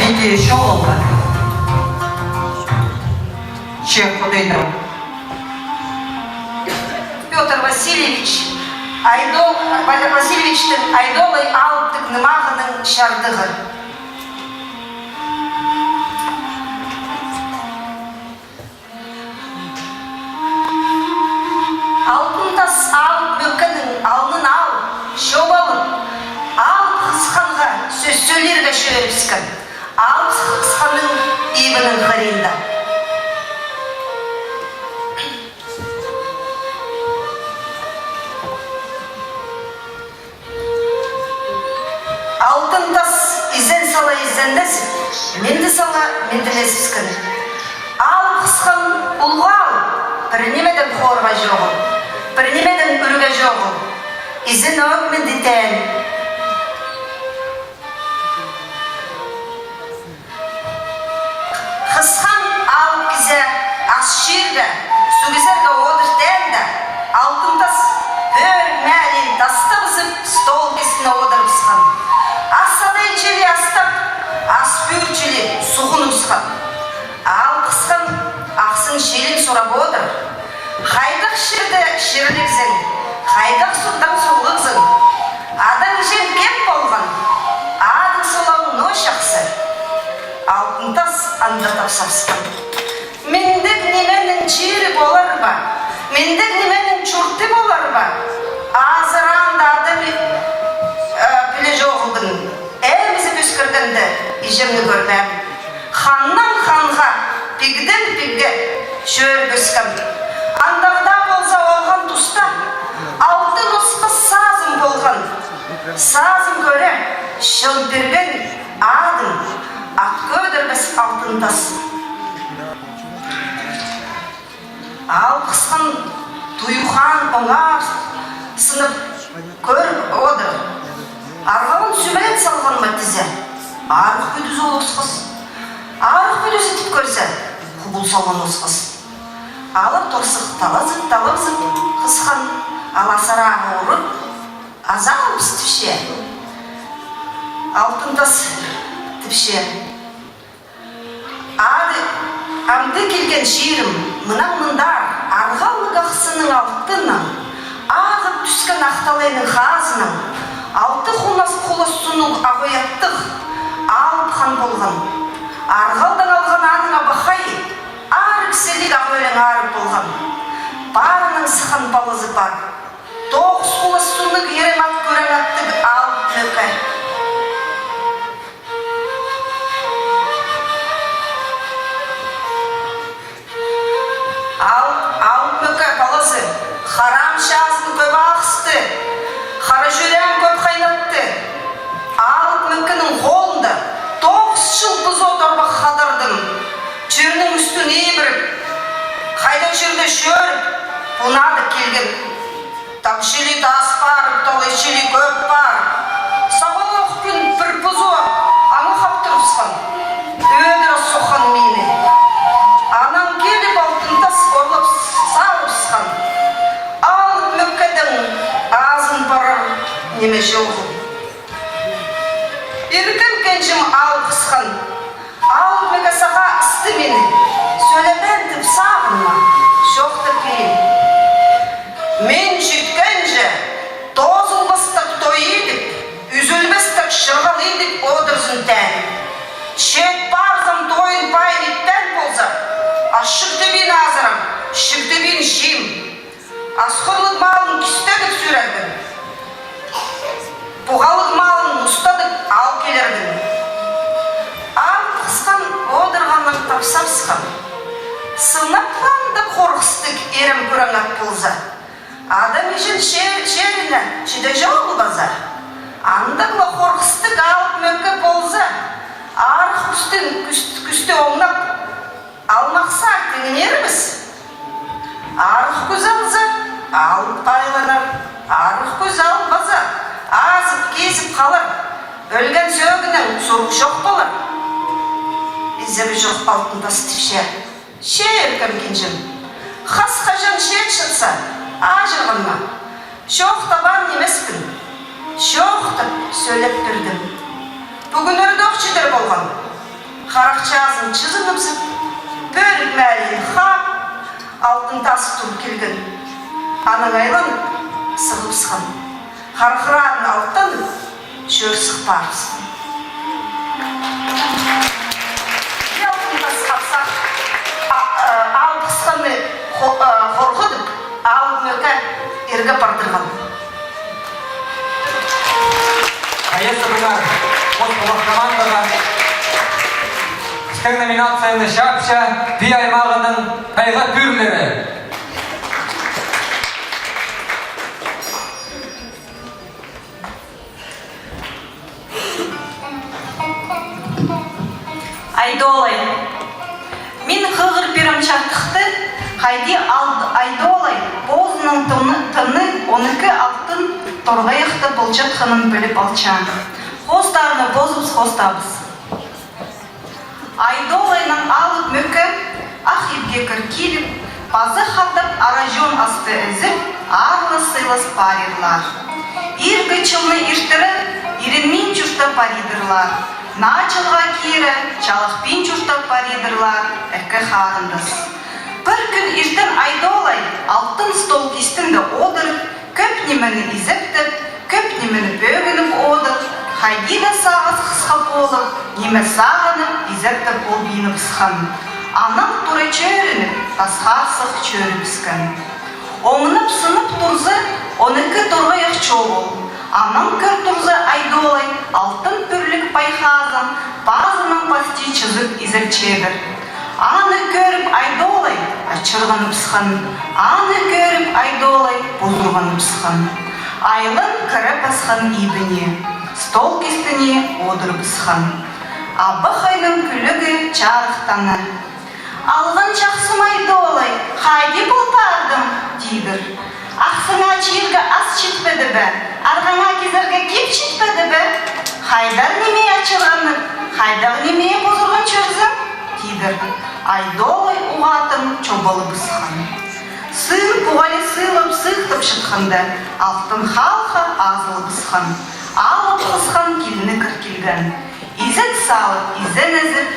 Иди, чоғыл ба. Че, Худайдың. Пётр Васильевич, Айдол-, Ва-, Васильевичтің Айдолай алыптығ нымағының чардығы. Алтын Тас Алып Мӧккенің алнын ал, чобалып, Алып Хысханға сӧс сӧлирге чӧрібіскен, Алып Хысханның ибінің хыринда. Алтын Тас изен сала изеннезіп, минді сала минділезібіскен. Алып Хысхан улуғ аал, пір нимедең хорға чоғыл, пір нимедең ӱрге чоғыл. Изен ӧк минді теен. Хысхан алып кізее ас чирге, суғ кизерге одыр теенде, Алтын Тас пӧрік мелин тастабызып, стол кистіне одырыбысхан. Ас адай чіли астап, ас пӱӱр чіли суғыныбысхан. Алып Хысхан ахсын чилін сурап одыр. Хайдағ чирде чирлігзің, хайдағ сурдаң суғлығзың? Адаң-іҷең кем полған, адың-солаң ноо чахсы? Алтын Тас анда тапсабысхан. Мындағ нименің чирі полар ба? Мындағ нименің чурты полар ба? Азыраанда адам, э, піле чоғылбын. Эмізіп ӧскіргенде, іҷемні кӧрбеем. Ханнаң ханға, пигдең пигге чӧріп ӧскем. Андағ даа полза, олған туста Алтын Осхас сазым полған. Сазым кӧре, чон пирген адым, ат кӧдірбес Алтын Тас. Алып Хысхан туйған оңар сынап кӧріп одыр. Арғалаң сӱмелен салған ма тізе, арығ пӱдізі ол осхас. Арығ пӱдізі тіп кӧрзе, хубул салған осхас. Алар торсых талазып, талазып, Хысхан аласыра урып, аза алыбыс тіпче. Алтын Тас тіпче. Ады, амды килген чирім мынаң мындар, арғаллығ ахсының алтынаң, ағып тӱскен Ах Талайның хазынаң, алты хулас, хулас сунуғ ах ой аттығ Алып Хан полған. Арғалдаң алған аның абахайы, арығ сіліг ах ӧлең арығ полған. Парынаң сыххан палазы пар. Тоғыс хулас сунуғ ирем ат кӱрең аттығ Алып Мӧке. Ал, Алып Мӧке палазы, харам чазым кӧп ағысты, хара чӱреем кӧп хайнатты. Алып Мӧкенің холында тоғыс чыл пызо торбах хадардым. Чирнің ӱстӱн ибіріп, хайдағ чирде чӧріп, пу нада килгем. Тағ чіли тас пар, талай чіли кӧп пар. Сағалах кӱн пір пызо аңа хаптырыбысхан. Ӧдіре соххан мині. Анаң киліп, Алтын Тас орлап салыбысхан. Алып Мӧкедең азын парар ниме чоғыл. Иркем кенҷем Алып Хысхан. Алып Мӧке, сағаа ысты мині, сӧлебеен тіп сағынма, чоохтап пирим. Мин читкенҷе, тоозылбастап той идіп, ӱзӱлбестеп чырғал идіп одырзын тән. Чет парзам, тойын пайын итпеен полза, ас чіг тибин азырам, чіг тибин чиим. Асхырлығ малын кистедіп сӱрербін. Пуғалығ малын устадып ал килербін. Аал хысхан одырғаннаң тапсабысхан. Сынап ла андағ хорғыстығ ирем кӱрең ат полза, адам иҷен че-, черіне чиде чоғыл паза. Андағ ла хорғыстығ алып мӧке полза, арығ кӱстің, кӱс-, кӱсті оңнап, алмахсар тиңнербіс. Арығ кӱс алза, алып пайланар, арығ кӱс албаза, азып, кизіп халар. Ӧлген сӧӧгінең сурығ чох полар. Изебі чох Алтын Тас тіпче: че, иркем, кинҷем, хас хаҷан чет чатса, аҷырғанма. Чоохтабаан нимеспін. Чоохтап сӧлеп пирдім. Пӱгӱннерде ох читер полған. Харах чазын чызыныбызып, пӧрік мелін хаап, Алтын Тас тур килген. Анаң айланып сығыбысхан. Харахраан алтанып, чӧрсік парыбысхан. Алтын Тас апсах, а, а, Аал Хысханны хо-, а, хорғыдып, алып мӧке ирге пардырған. Хайас сабынар, хос полған командаға. Пістің номинацияны чапча Пии аймағының «Тайға пӱӱрлері». Айдолай. Мин хығыр пирем чардыхты, хайди ал-, Айдолай позының тыны, тыны он ікі алтын торғайахта полчатханын піліп алча. Хоостарны позыбыс хоостабыс. Айдолайның алып мӧке ах ибге кір киліп, пазы хатап араҷон асты ізіп, аарлас-сыйлас парирлар. Иргі чылны иртіре иренмин чуртап паридырлар. Наа чылға кире чалахпин чуртап паридырлар ікі харындас. Пір кӱн иртен Айдолай алтын стол кистінде одырып, кӧп нимені изептеп, кӧп нимені пӧгініп одыр, хайди даа сағыс хысха полып, ниме сағынып, изептеп полбиныбысхан. Анаң тура чӧрініп, тасхарсых чӧрібіскен. Оңнап-сынап турза, он ікі торғайах чоғыл. Анаң кӧр турза, Айдолай алтын пӱрліг пай хазан пазынаң пасти чызып изелчедір. Аны кӧріп, Айдолай ачырғаныбысхан, аны кӧріп, Айдолай пузырғаныбысхан. Айлан кіре пасхан ибіне, стол кистіне одырыбысхан. Абахайның кӱлігі чарыхтаны. Алған чахсым, Айдолай, хайди пол пардың? — тидір. Ахсыңа чирге ас читпеді бе? Арғаңа кизерге кип читпеді бе? Хайдар ниме ачырғанып, хайдағ ниме пузырған чӧрзің? — тидір. Айдолай уғаа тың чобалыбысхан. Сыын пуғалии сыылап сыыхтап чатханда, алтын халха азылыбысхан. Алып хысхан килні кір килген. Изек салып изен ізіп,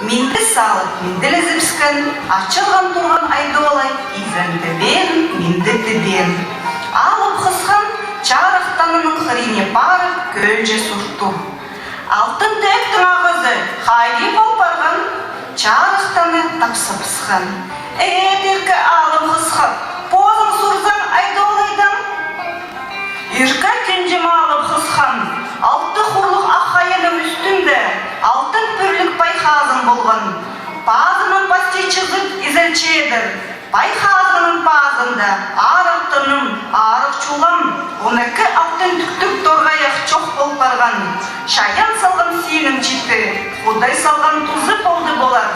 минді салып минділезібіскен, ачырған турған Айдолай изен тібеен, минді тібеен. Алып хысхан чарыхтанының хырине парып, кӧлҷе сурт тур. Алтын Тӧӧктің ағазы хайди пол парған? Чарыхтаны тапсабысхан. Ээ, тиркі алым хысхан, позың сурзаң Айдолайдаң. Иркі кӱнҷе малып хысхан, алты хурлығ ах хайаның ӱстӱнде алтын пӱрліг пай хазан полған. Пазынаң пасти чызып изелчедір. Пай хазанның пазында арығ тыным, арығ чулам, он ікі алтын тӱктіг торғайах чох пол парған. Чайаан салған синің читі, Худай салған тузы полды полар.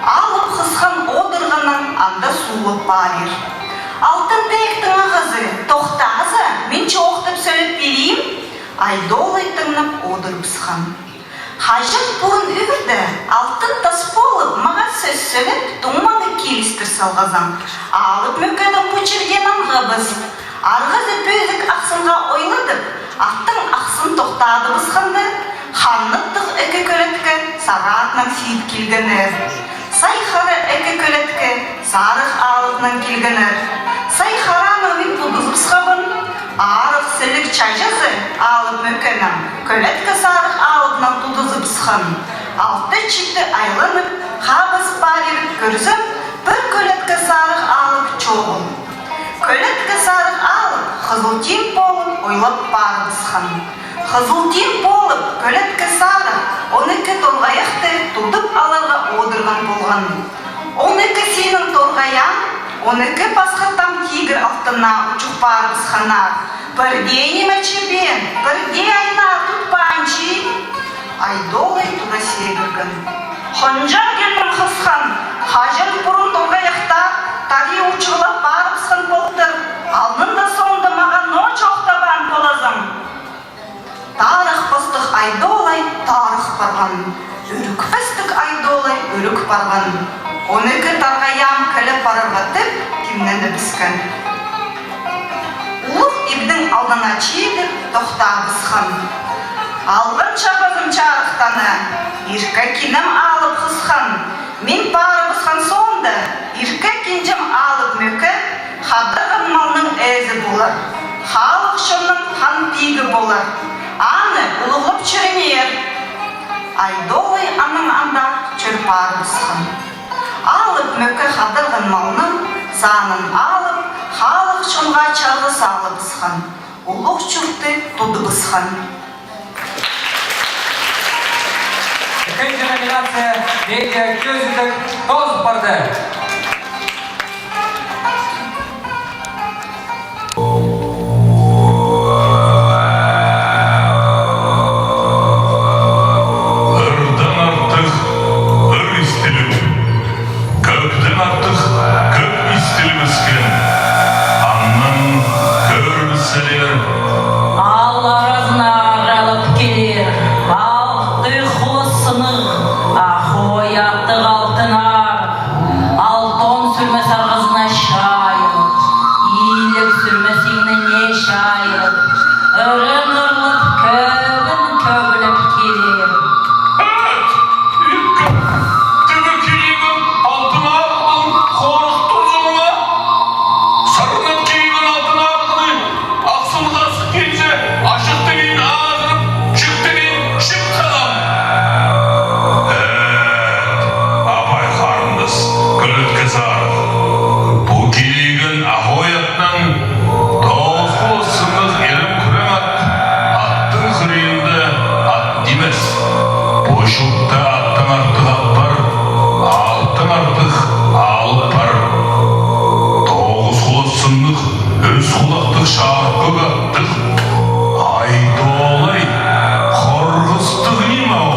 Алып хысхан одырғаннаң анда суулап парир. Алтын Тӧӧктің ағазы, тохтаза, мин чоохтап сӧлеп пирим. Айдолай тыңнап одырыбысхан. Хаҷан пурун ӱгредең, Алтын Тас полып, мағаа сӧс сӧлеп, туңманы килістір салғазаң, алып мӧкенің пу чирдең аңғабыс. Арғазы пӧзік ахсынға ойладып, аттың ахсын тохтадыбысханда, ханнаттығ ікі кӧлетке сары атнаң сидік килгеннер. Сай хара ікі кӧлетке сарығ алыпнаң килгеннер. Сай хара Мин тудызыбысхабын. Арығ сіліг чаҷазы Алып Мӧкенең Кӧлетке Сарығ алыбынаң тудызыбысхан. Алты-читі айланып, хабыс парирып кӧрзем, пір Кӧлетке Сарығ алып чоғыл. Кӧлетке Сарығ алып Хызыл Тиң полып ойлап парыбысхан. Хызыл Тиң полып, Кӧлетке Сарығ он ікі торғайахты тудып аларға одырған полған. Он ікі синің торғайаң, он ікі пасха там тигір алтына учух парыбысханнар. Пір дее ниме чібеен, пір дее айна тутпаан чи. Айдолай тура сибірген. Хынҷаң килдім, хысхан, хаҷан пурун торғайахтар тари учуғлап парыбысхан полтыр, алнында-соонда мағаа ноо чоохтабаан полазың? Тарыхпастығ Айдолай тарых парған, ӱрікпестіг Айдолай ӱрік парған. Он ікі торғайаам киле парарға тіп тимненібіскен. Улуғ ибнің алнына читіп тохтабысхан. Алған чабазым чарыхтана, иркі кинем алып хысхан. Мин парыбысхан соонда, иркі кинҷем Алып Мӧке хадарған малның ээзі полар, халых чонның хан пигі полар. Аны улуғлап чӧріңер. Айдолай анаң андағ чӧр парыбысхан. Алып Мӧке хадарған малның санын алып, халых чонға чалғыс алыбысхан, улуғ чуртты тудыбысхан. Ікінҷі номинация — медиа кӧзідіг тоозып парды. Ырдаң артых ыр истіліг, кӧктең артых кӧк истілібіскен. Аннаң кӧрібіссеңер. Аал аразына аралап килер алты хулас сыннығ ах ой аттығ Алтын Арығ. Алтон сӱрмес арғазына чайыл, иліг сӱрмес иңніне чайыл, ырын ырлап, кӧгін кӧглеп килер. Ӧт! Итке! Тігі килиген Алтын Арығнаң хорых турзың ма? Сарнап килиген Алтын Арығны Ахсынға сых килзе, ачыхтығын азырып, чӱктігін чіп салам. Эт, абай харындас, Кӧлетке Сарығ. Пу килиген ах ой атнаң тоғыс хулас сыннығ ирем кӱрең ат, аттың хыринда ат нимес. Пу чуртта аттаң артых ат пар, аалтаң артых алып пар. Тоғыс хулас сыннығ ӱс хулахтығ чарых кӧк аттығ Айдолай хорғыстығ ниме ол.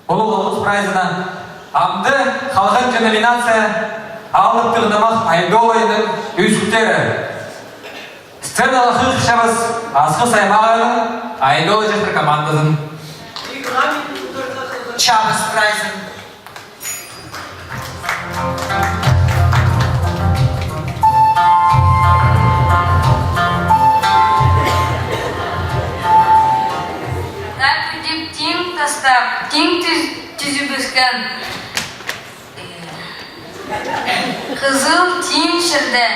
Улуғ алғыс прайзына. Амды халғанҷы номинация — алыптығ нымах Айдолайның ӧзіктері. Сценаа хығырчабыс Асхыс аймағының «Айдолай» чахтар командазын. Чабыс прайзын. Тап тӱзіп, тиң тастап, тиң тӱз-, тӱзібіскен. Хызыл Тиң чирде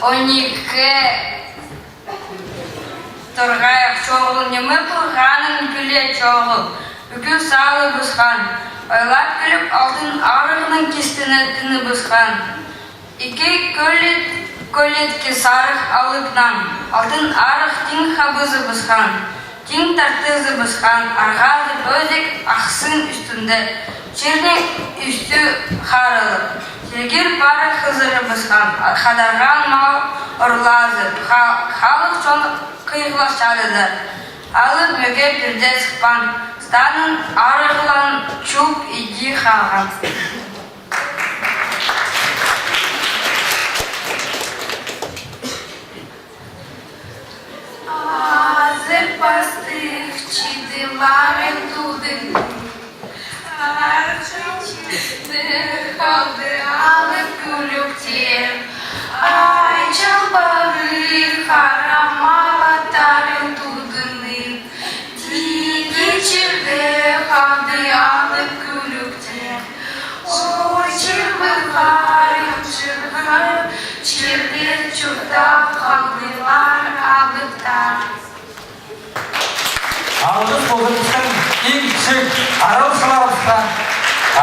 он ікі торғайах чоғыл, ниме полғанын піле чоғыл. Ӱкӱр салыбысхан, ойлап киліп, Алтын Арығның кистіне тыныбысхан. Ікі Кӧлет-, Кӧлетке Сарығ алыпнаң Алтын Арығ тиң хабызыбысхан, тиң тартызыбысхан, арғазы пӧзік Ахсын ӱстӱнде, чирнің ӱстӱ харылып, сілгір пара хызырыбысхан, хадарған мал орлазып, ха-, халых чон хыйғылас чадыдар. Алып Мӧке пірдее сыхпаан, станын арығлаан чуп иди халған. Азыр пастығ чиді марын тудын. Арчылды халды алып кӱлӱктер. Ай чалбағы хара малаттарын тудынып. Тигі чирде халды алып кӱлӱктер. Ой, чирбі харым чырғыр, чирде чуртап халдылар алыптар. Алғыс ползын пістің иң кічіг араласчыларыбысха.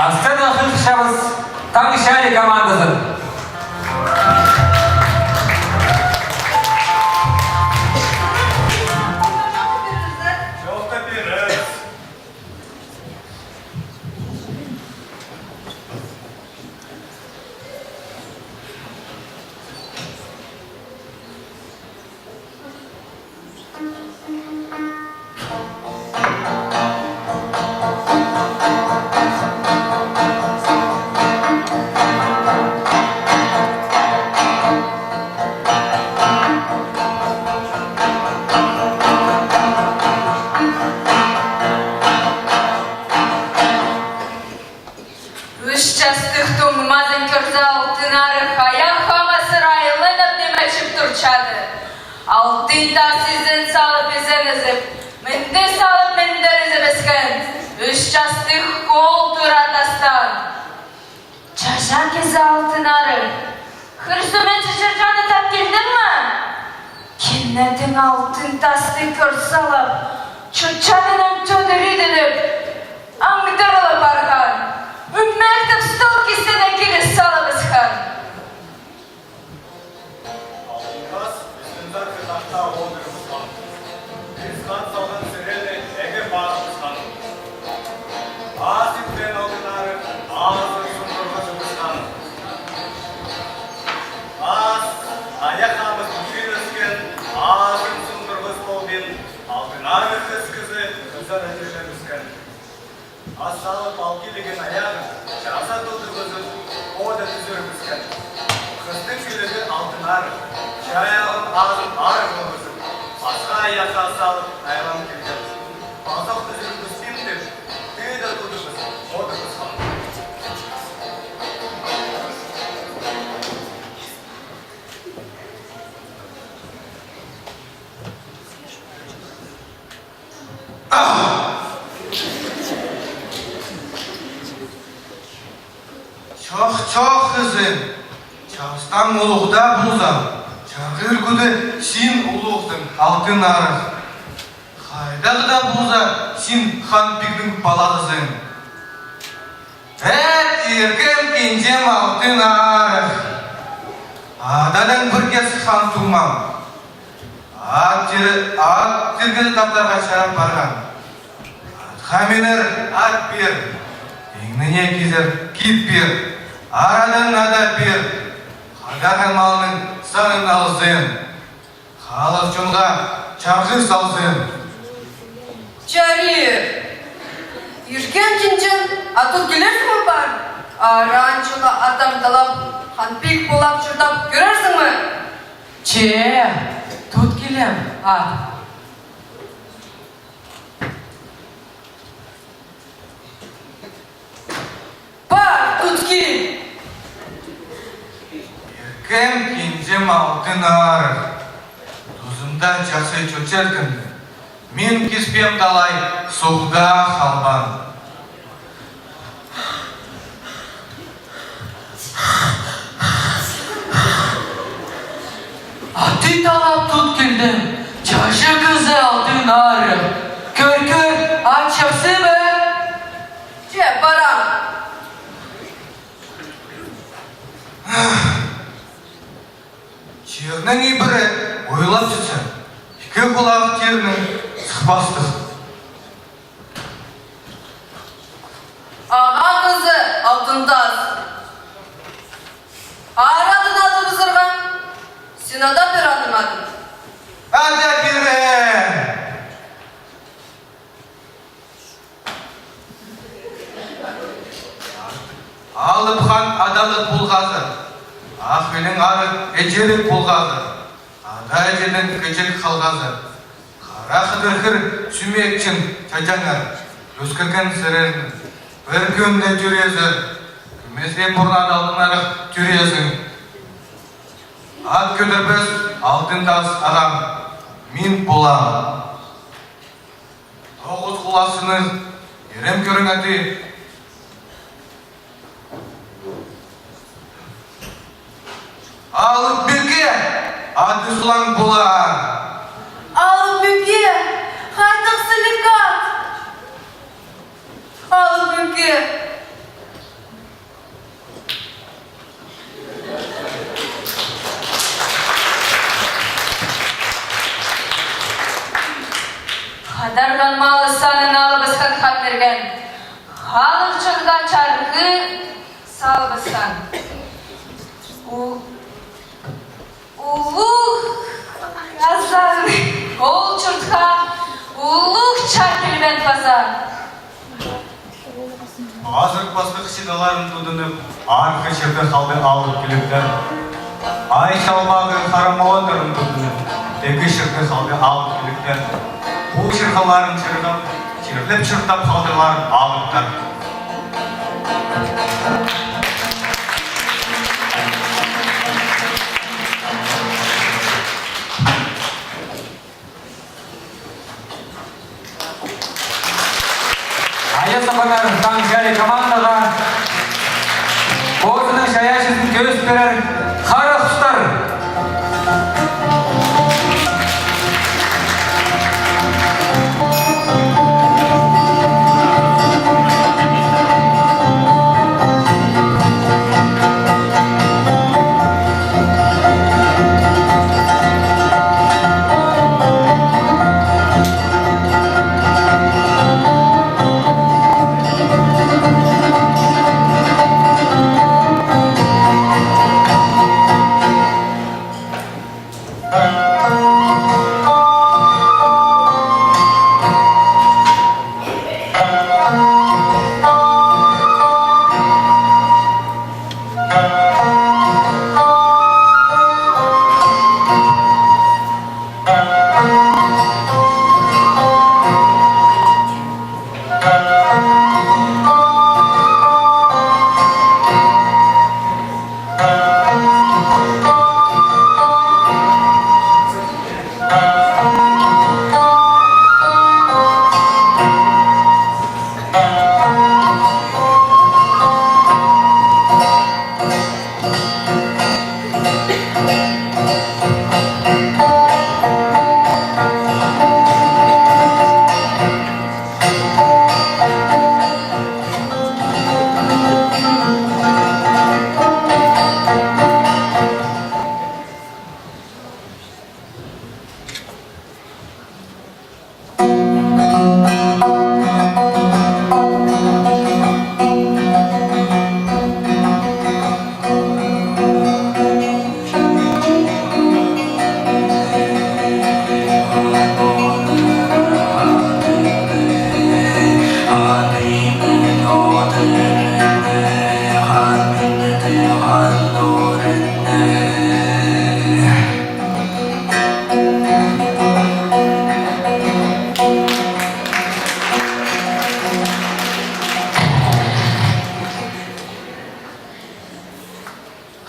Астан ағылчабыс «Таң чарии» командазын. Ӱс частығ туңмазын кӧрзе, Алтын Арығ аяғ хомазыра айланып ниме чіп турчады. Алтын Тас изен салып изен ізіп, мӱнді салып мӱндір ізібіскен, ӱс частығ кол тура тастаан. Чаҷаң кізі Алтын Арығ, хыр сӧмече Чаҷаңны тап килдің ме? Кинетін Алтын Тасты кӧр салып, чучатынаң тӧдір иділіп, аңдырылып парған, ӱмектеп стол кистіне киліс салыбысхан. Алтын Тас ӱстӱнзар кытахта одырыбысхан. Кіс хан салған сірені ээге парыбысхан. Ас иткен Алтын Арығ азын сундырғызыбысхан. Ас, аяқ хомыс пӱкӱн ӧскен, азын сундырғызып полбин, Алтын Арығ кізі ызар итілібіскен. Ас салып, ал килген аяғын чаза толдырғызып, ода тӱзірібіскен. Хыстың килігі Алтын Арығ чайағын азын арығлабызып, пасха аяхха салып, айланып килген. Пазох тӱзірібіспин тіп, тыыда тудыбыс, одыбысхан. Чох, чох, кізі, частаң улуғ даа полза, чарғы ӱргӱде син улуғзың, Алтын Арығ. Хайдағ даа полза, син хан-пигнің палазызың. Ат, иркем, кинҷем Алтын Арығ. Ададаң пір кис хан туңмаам. Ат тир-, ат тиргізер таптарға чарап парған. Атха минер ат пир, иңніне кизер кип пир, арадаң ада пир, хадарған малның санын алзын. Халых чонға чарғы салзын. Чарир. Иркем, кинҷем, а тут килерзің ме пар? Араан чула атам талап, хан-пиг полап чуртап кӧрерзің ме? Че, тут килем, а. Пар, тут кил! Иркем, кинҷем Алтын Арығ. Тузымда чахсы чӧрчеткенде, мин киспеем талай суғда халбаан. А ты талап тут килдің, чаҷа кізі Алтын Арығ. Кӧр, кӧр, ат чахсы ба? Че, парам. Чирнің ибіре ойлап чітсе, ікі хулағы тирнең сыхпастығ. Ағаа кізі Алтын Тас. Аар адын азыбызарға, син ада пир аның адын. Ада пирем! Алып хан адалығ полғазы, Ах Вилең Арығ іҷеліг полғазы. Ат Чайҷының кічіг халғазы. Хара хыдыр хыр сӱмекчең чайҷаңар. Ӧскірген сірернің пір кӱнде тӧреезер. Кӧмес пурнада алтын арығ тӧреезің. Ат кӧдірбес алтын тас адам мин полам. Тоғыс хуласының ирем кӧрің аты. Алып Пӱӱкке аты сулаң полар. Алып Пӱӱкке хайдағ сіліг ат. Алып Пӱӱкке. Хадарған малы санын алыбысхан Хан Мирген. Халых чонға чарғы салыбысхан. У- Улуғ азан ол чуртха улуғ чар килбеен паза. Азырых пастых чыдаларын тудынып, арғы чирде халды алып киліптер. Ай чалбағы харамаландарын тудынып, тігі чирде халды алып киліптер. Пу чырғаларын чырғап, чирлеп-чуртап халдыларын алыптар. Айас апаңар Таң чарии командаға позының чайаачызын кӧзіт пирер. Хара хустар!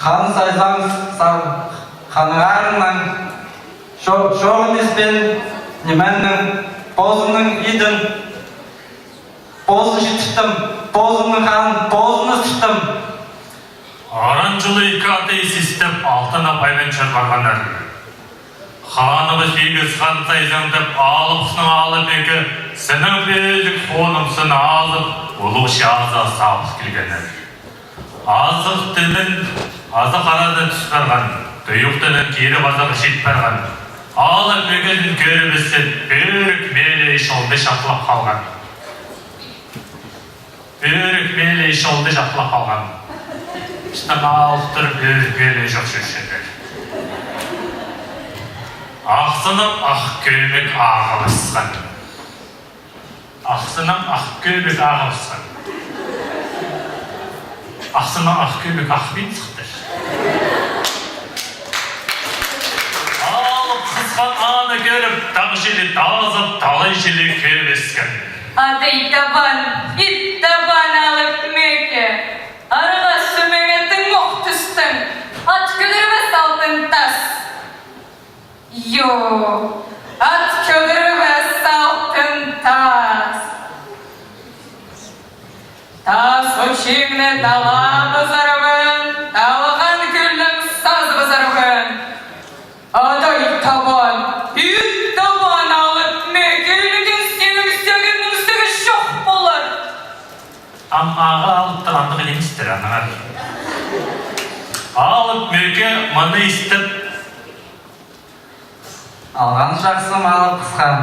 Хан Сайзаң сар ханнарының чо-, чоғын испеен нименің позының идін позын читіртім, позының ханын позын ыстыртым. Аран чылы ікі атты истіп, алтын апайнаң чӧр парғаннар. Ханыбыс Игіс Хан Сайзаң тіп алыбысхан Алып Пӱӱкке сыннаң пӧзік хонымсын азып, улуғ чазы сабыс килгеннер. Азых тілін азых аразына тӱс парған, туйығ тілін кирі пазарға чит парған. Алып Пӱӱкке кӧрібіссе, пӧрік мелей чылды чахлап халған. Пӧрік мелей чылды чахлап халған. Читім алып тур, пӧрік мелей чох чӧрчетер. Ахсынып ах кӧбік ағыбысхан. Ахсынып ах кӧбік ағыбысхан. Ахсынып ах кӧбік ах пин сыхтыр. Алып Аны кӧріп, тағ чіли тазып, талай чіли кӧбіскен. Адай табан, ит табан алып мӧке, арғаа сӱмеңе тың ох тӱстің, ат кӧдірбес Алтын Тас. Йо, ат кӧдірбес Алтын Тас. Тас учиңні талабызарбын, талған кӱллең сазыбызарбын. Адай табан, ит табан алып мӧке, ӱлген синің сӧгіннің сӧгі чох полар. Ам ағаа алыптығ андағ нимес-тір, аннаңар. Алып мӧке мыны истіп: Алған чахсы, Алып Хысхан.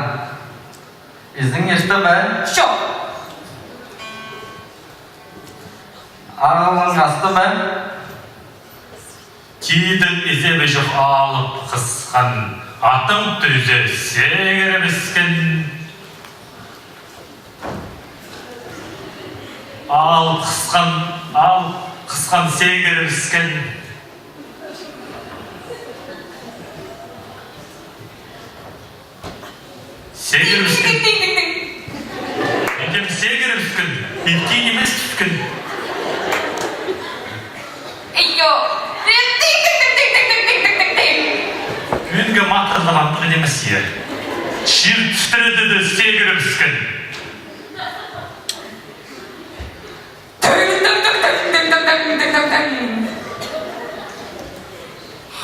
Изің иртті бе? Чох. Ағылың асты бе? Тидір изебе чох Алып Хысхан. Атың тӱзе сегірібіскен. Алып Хысхан, Алып Хысхан сегірібіскен. Сегірібіскен. Идем сегірібіскен. Иткен нимес тӱскен. Ӧӧнге матырлығ андағ нимес, е. Чир тӱстіре дее сегірібіскен.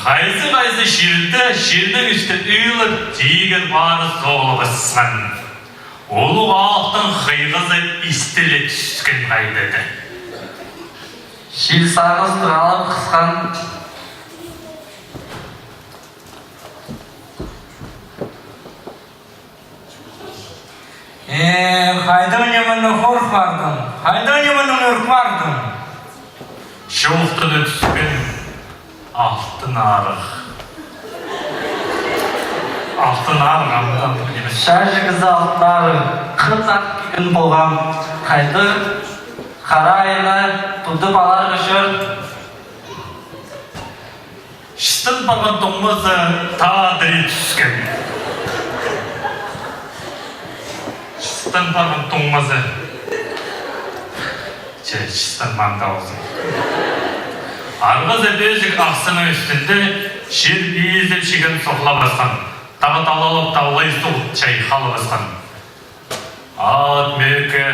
Хайзы-хайзы чирде, чирнің ӱстӱ ӱліп, тигір пары соғылыбысхан. Улуғ Алыптың хыйғызы истіле тӱскен хайдағ-да. Чир сағыстығ Алып Хысхан. Э, хайдағ ниме мыны хорых пардың? Хайдағ ниме мыны ӧрік пардың? Чоохтана тӱскен Алтын Арығ. Алтын Арығ амды нимес. Чачы кізі Алтын Арығ хынзах килген полған. Хайдағ хара айны тудып аларға чӧр. Чыстан парған туңмазы тадыра тӱскен. Чыстан парған туңмазы. Че, чыстан маңда озын. Арғазы пӧзік ахсының ӱстӱнде чир пизіп чиген сохлабысхан. Тағы талалап, талай суғ чайхалыбысхан. Алып мӧке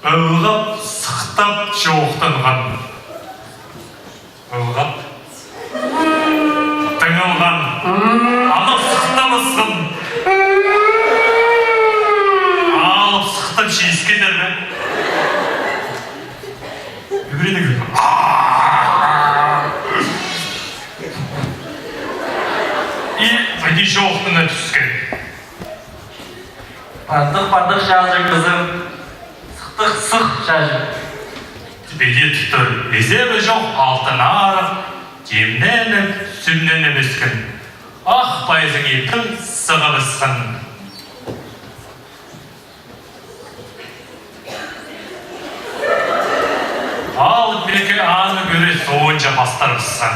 ылғап, сыхтап чоохтанған. Ылғап. Тыңылған. Аны сыхтабысхан. Алып сыхтап чиискеннер бе? Ӱгредіг. И піди чоохтана тӱскен. Пардых, пардых, чачы кізі. Сыхтых, сых, чачы. Пиди тутар изебе чох Алтын Арығ тимненіп, сӱмненіп ӧскен. Ах пайзың итің сығыбысхан. Алып мӧке аны кӧре соонҷа пастырыбысхан.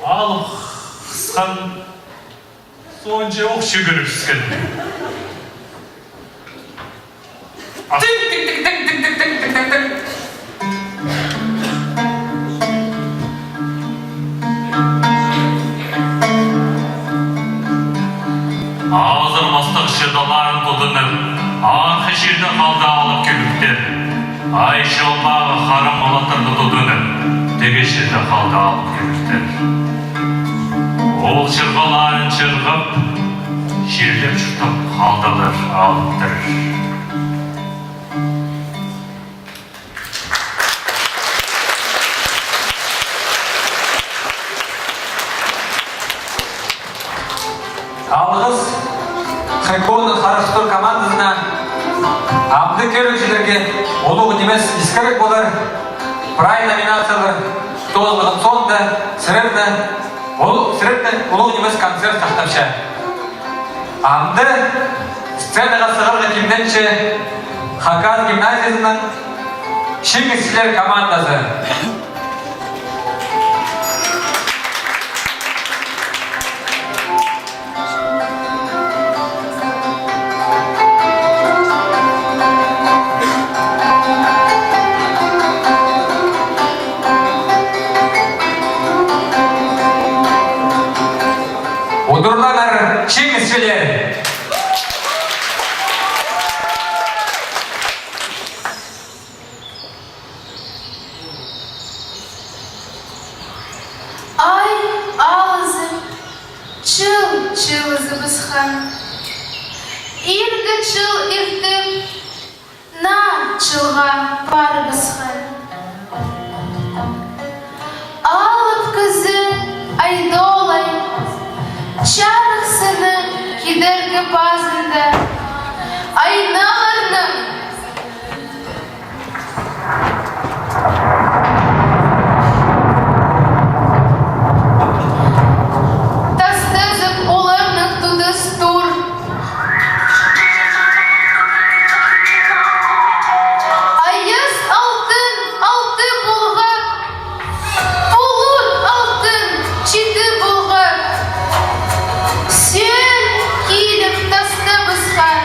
Алып Хысхан соонҷа ох чӱгӱрібіскен. Тың, тың, тың. Азыр пастығ чыдаларын тудынып, арғы чирде халды алып кӧбіктер. Ай чолпағы харам алаттарны тудынып, тігі чирде халды алып кӧбіктер. Ол чырғаларын чырғап, чирлеп чуртап халдылар алыптар. Алғыс хайконы харыстыр командазына. Амды кӧрігҷілерге улуғ нимес искіріг полар. Прай номинациялар тоозылған соонда сірерні, ол, сірерні улуғ нимес концерт сахтапча. Амды сценаға сығарға тимненче Хакас гимназиязының «Чиңісчілер» командазы. Турлаңар, чиңісчілер! Ай алызып, чыл чылызыбысхан. Иргі чыл иртіп, наа чылға парыбысхан. Алып кізі Айдолай чарых сынның кидергі пазында айналарның тастазып оларның тудыс тур. Айас алтын алты полғап, пулут алтын читі полғап, сӧӧл киліп тастабысхан.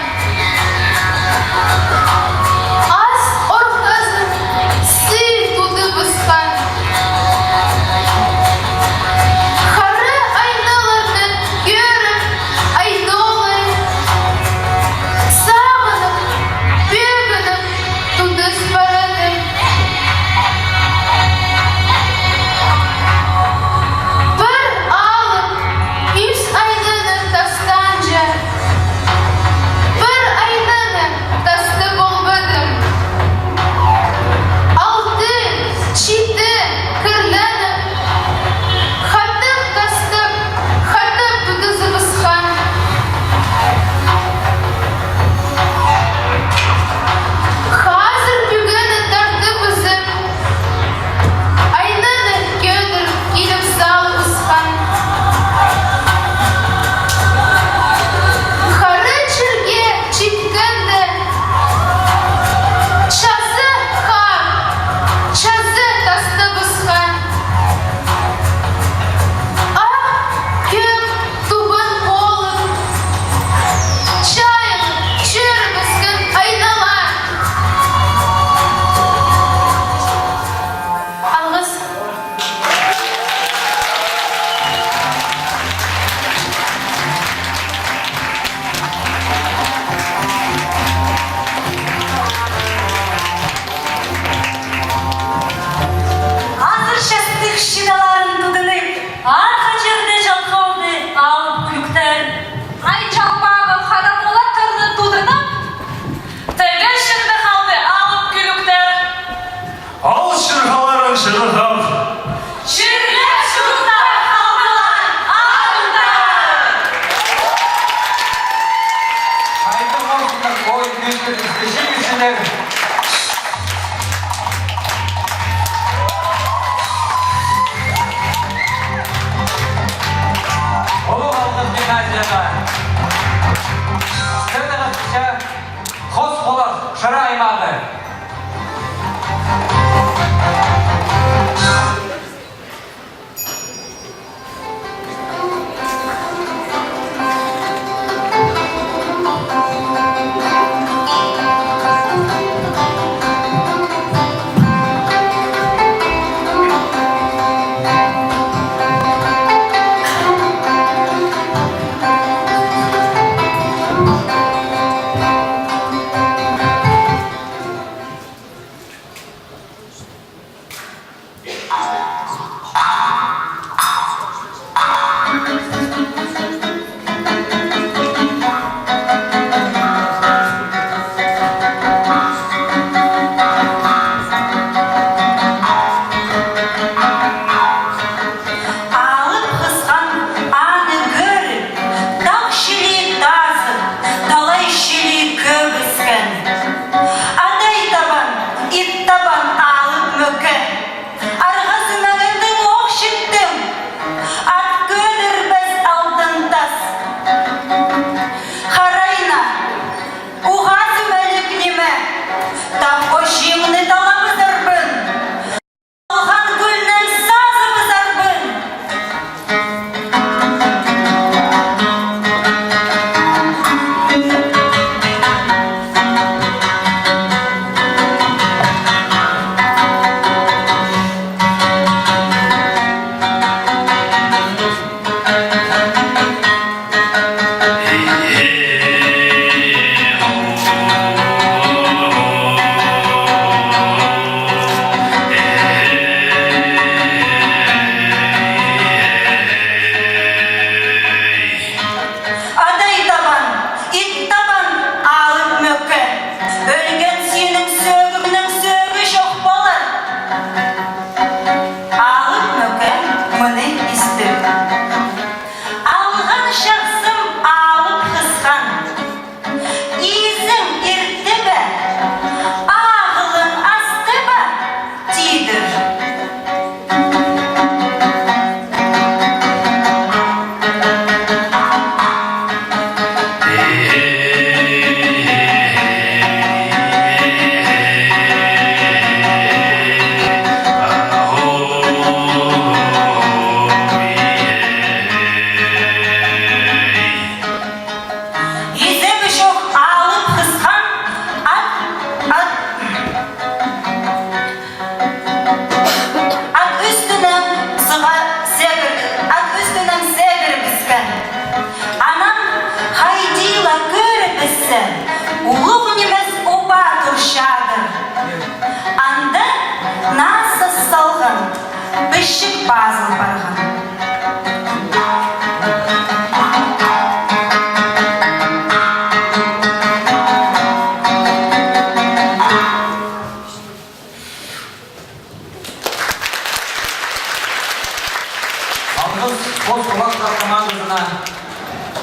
Командазына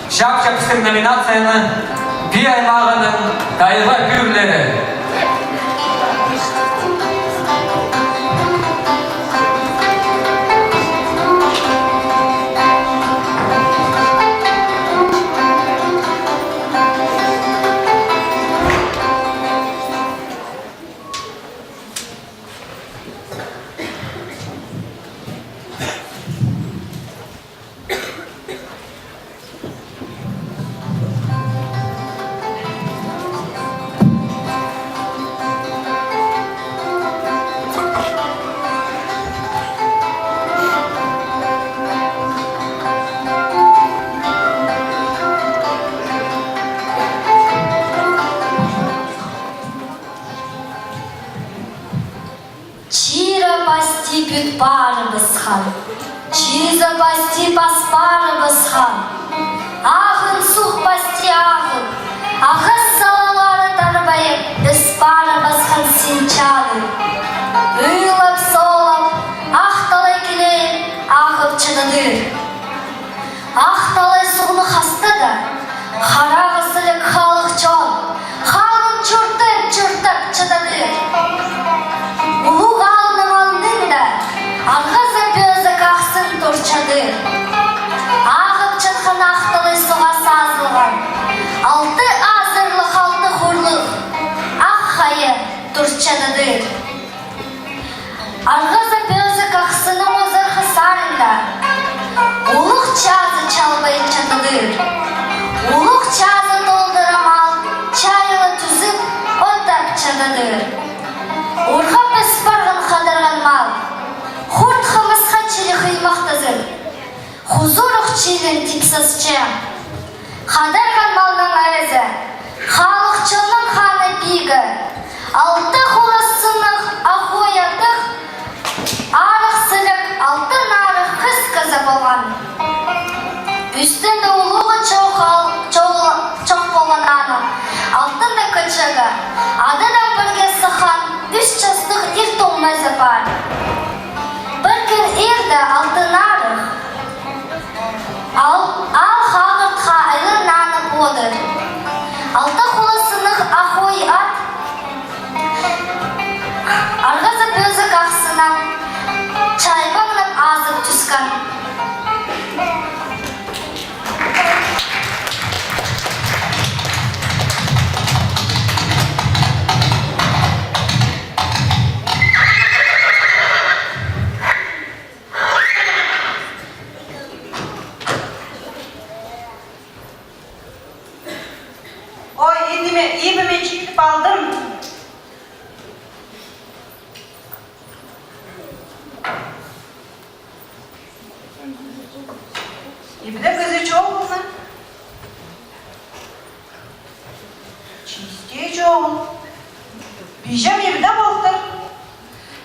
чапчабыстығ номинацияны Пии аймағының тайға пӱӱрлері. Чирі пасти пӱт парыбысхан, чизі пасти пас парыбысхан, ағын суғ пасти ағыл, ағас салалары тарбайып, іс парыбысхан син чаадыр. Ыйлап-соолап, Ах Талай килейін ағып чыдадыр. Ах Талай суғны хастада, харағы сіліг халых чон, халын чуртап-чуртап чыдадыр. Улуғ аалның алнында арғазы пӧзік ахсын турчадыр. Ағып чатхан Ах Талай суға сазылған алты азырлығ, алты хурлығ ах хайа турчададыр. Арғазы пӧзік ахсының узарғы сарында улуғ чазы чалбай чатадыр. Улуғ чазы толдыра мал чайыла тӱзіп, оттап чатадыр. Урғап ӧс парған хадарған мал хурт-хымысха чіли хыймахтазып, хузурух чилін типсасча. Хадарған малның ээзі, халых чонның ханы-пигі, алты хулас сыннығ ах ой аттығ, арығ сіліг алтын арығ хыс кізі полған. Ӱстӱнде улуғы чоғыл, чоғыл, чох полған аның алтында кічігі, адынаң пірге сыххан ӱс частығ ир туңмазы пар. Пір кӱн ирде алтын арығ аал, аал хағыртха айланып одыр. Алты хулас сыннығ ах ой ат арғазы пӧзік ахсынаң чайбаңнап азып тӱскен. Ой, ибіме, ибіме читіп алдым. Ибде кізі чоғыл ма? Чиис тее чоғыл. Пиҷем ибде полтыр.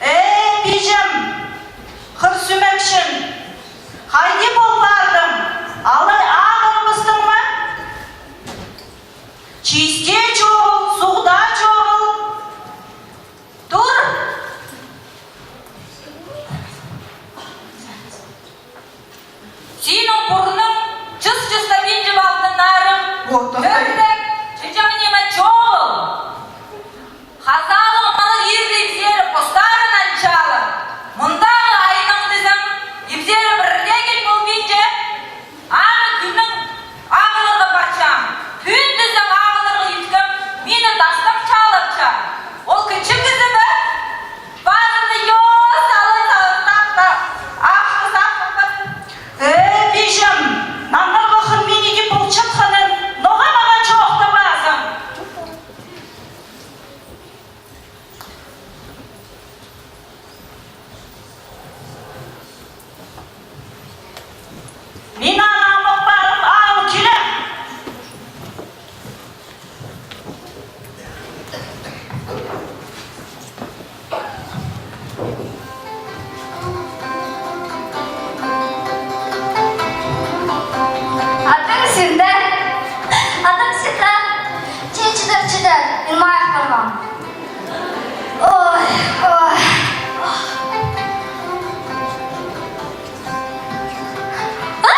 Э, пиҷем, хыр сӱмекчем, хайди пол пардың? Алай ағырыбыстың ма? Чиис тее чоғыл, суғ даа чоғыл. Тур! Синің пурның чыс-чыс табинча алтын арығ. О, тохтай. Тӧртек, чыҷаң ниме чоғыл. Хазалығ малын ирде ибзер постарын алчалар. Мындағы айнаң тізең, ибзер пірдее кил полбинча, аны кӱннің ағыларға парчам. Пӱӱн тізең ағыларға иткем, мині тастап чалапча. Ол кічіг кізі бе? Пазымны йоос алай сағыннап та, ахты сағынмадым. Э, пиҷем, наннарға хын мині де полчатханын, ноға мағаа чоохтабазың? Мин аны амох парып ал килем. Адың синде. Адың синде. Че, чидер, чидер. Мин майых парғам. Ой, ой. А!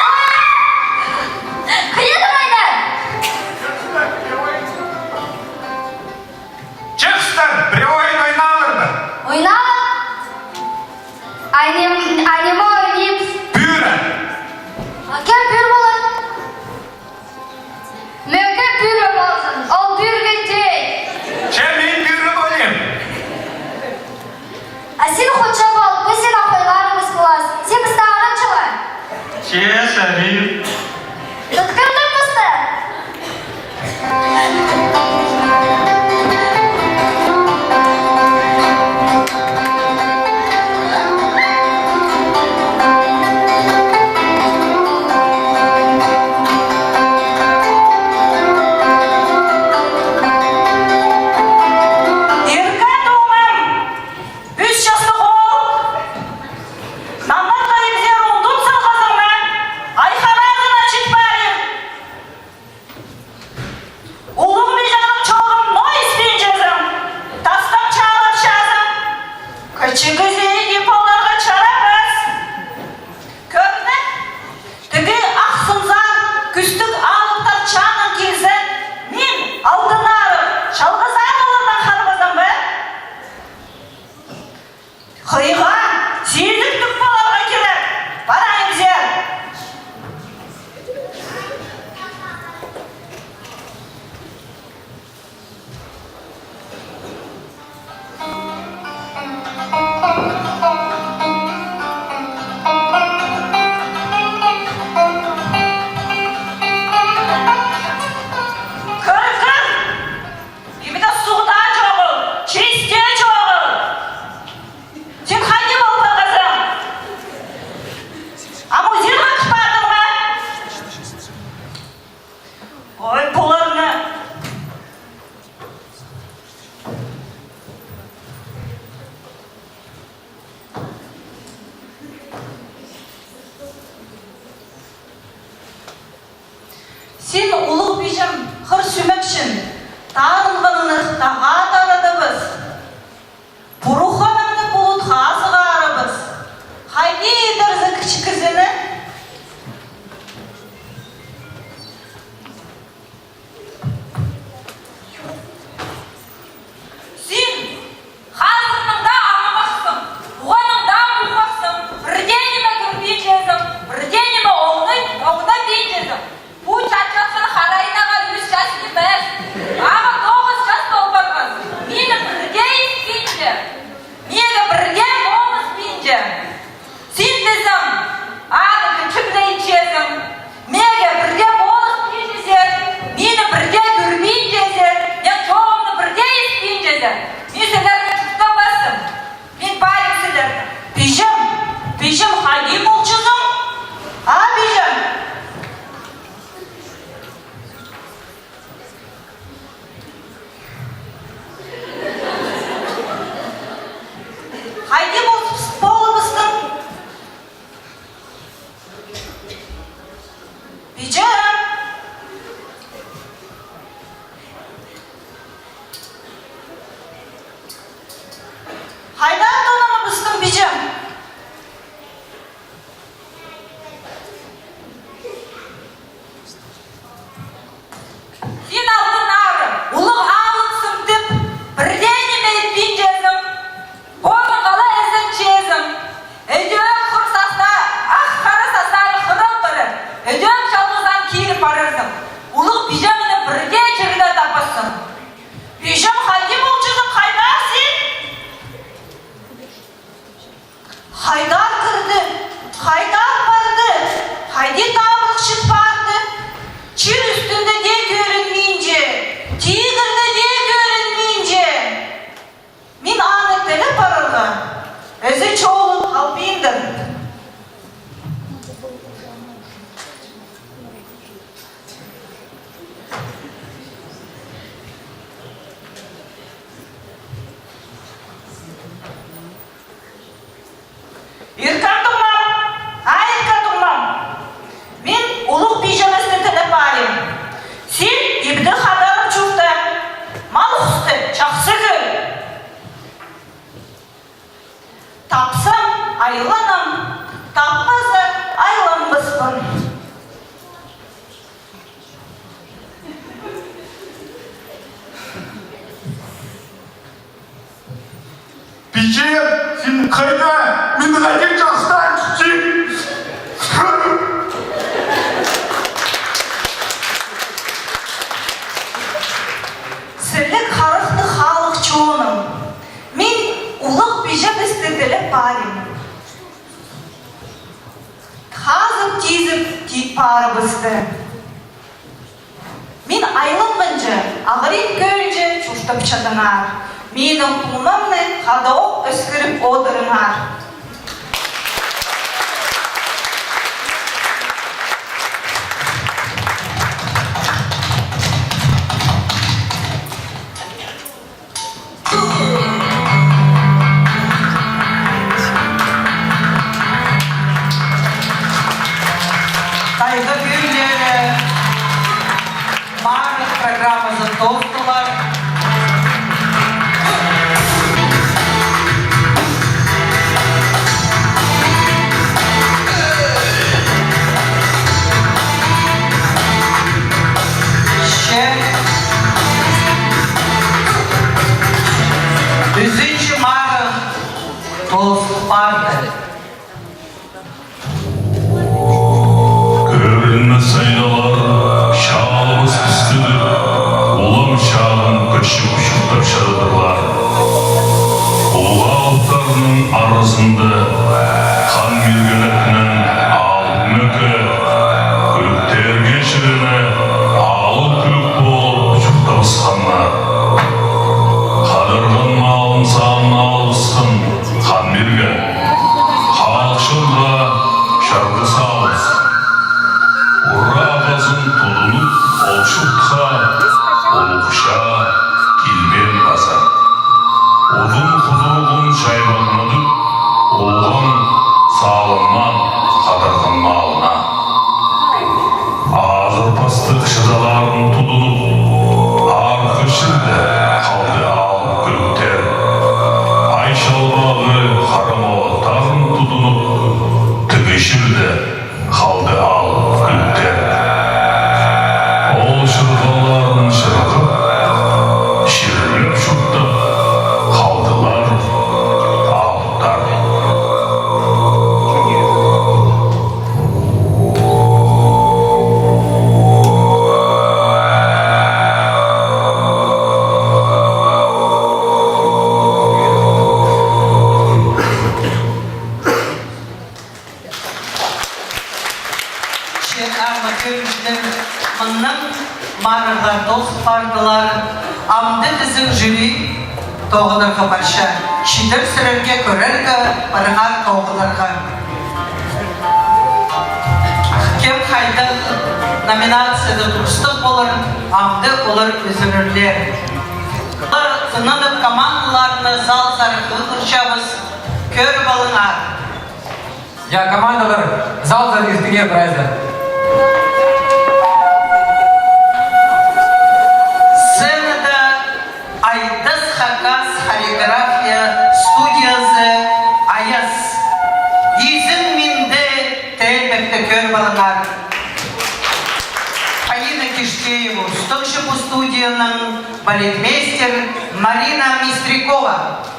хыр сӱмекчін, тарынғанны тағға тарадыбыс. Пурухханны пулутха сығарыбыс. Хайди идерзің кічіг кізіні? Син хазырның даа аңымахсың, уғаның даа ухахсың, пір дее ниме кӧрбинчезің, пір дее ниме оңнай-, оңнабинчезің. Пу чатчатхан харайнаға ӱс час нимес, ағаа тоғыс час тол парған. Мині пір дее испинче. Меге пір дее полыспинче. Син тізең, аны кічіглейчезің. Меге пір дее полыспинчезер, мині пір дее кӧрбинчезер, мин чооғымны пір дее испинчезер. Мин сілерні чуртабаспын. Мин парим сілерні. Пиҷем, пиҷем, хайди полчазың? А, пиҷем? Хайди пол-, полыбыстың? Пиҷем. Хайда тонаңыбыстың, пиҷем? Син алдын ары улуғ алыпсың тіп, пір дее ниме итпинчезің, позың ала ізенчезің. Ідӧк хур сасна-, ах, хара састарың хырал парар, ідӧк чалғызаң киліп парарзың. Улуғ пиҷеңні пір дее чирде таппассың. Пиҷем, хайди полчазың, хайда син? Хайдар кірді, хайдар парды, хайди табырахчат парды. Чир ӱстӱнде дее кӧрінминче, тигірде дее кӧрінминче. Мин аны тілеп парарға, ізі чолын халбиндыр. Иркем туңмам, а, иркем туңмам, мин улуғ пиҷемісті тілеп парим. Син ибде хадарып чурта, мал-хусты чахсы кӧр. Тапсам, айланам, таппаза, айланбаспын. Пиҷем, син хайда? Мин хайди чахстаң кичем. Сіліг харахтығ халых чоным. Мин улуғ пиҷемісті тілеп парим. Хазып-тизіп тиит парыбысты. Мин айланғанҷа, Ағырин кӧлҷе чуртапчадыңар. Минің туңмамны хада ох ӧскіріп одырыңар. Тайға кӧллері «Марығ» программазын тоостылар. Че ӱзінҷі марығ тоос парды. Кӧрінмес айналар чаалабыс пісті тіп, улам чағын кӧчіп чуртапчадырлар. Улуғ алыптарның аразында Хан Мирге ілепнең Аал Кӱмӧкке, кӱліктерге чірене, алып кӱлік полып чуртабысханнар. Хадарған малын сағынып алыбысхан Хан Мирге халчынға чарғы салыбысхан. Ураа пазын тудынып, ол чуртха улуғ чаа килбеен паза. Удын хузуруғын чайбаңнадып, улуғ аң салынмаан хадарған малына. Азыраппас Кӧрігҷілер, мыннаң марығлар тоозыл пардылар. Амды пістің жюри тоғынарға парча. Чидер сірерге кӧрерге парыңар тоғынарға. Кем хайдағ номинацияда турыстығ полар, амды олар ӱзӱрерлер. Олар сынанып командаларны залзар хығырчабыс, кӧріп алыңар. Я, командалар, залзар иртіңер прайзы. Сценада Айдас Хакас хореография студиязы «Аяс». «Изен минде» теелбекті кӧріп алыңар. Полина Киштеева устағҷы пу студияның, балетмейстер Марина Мистрякова.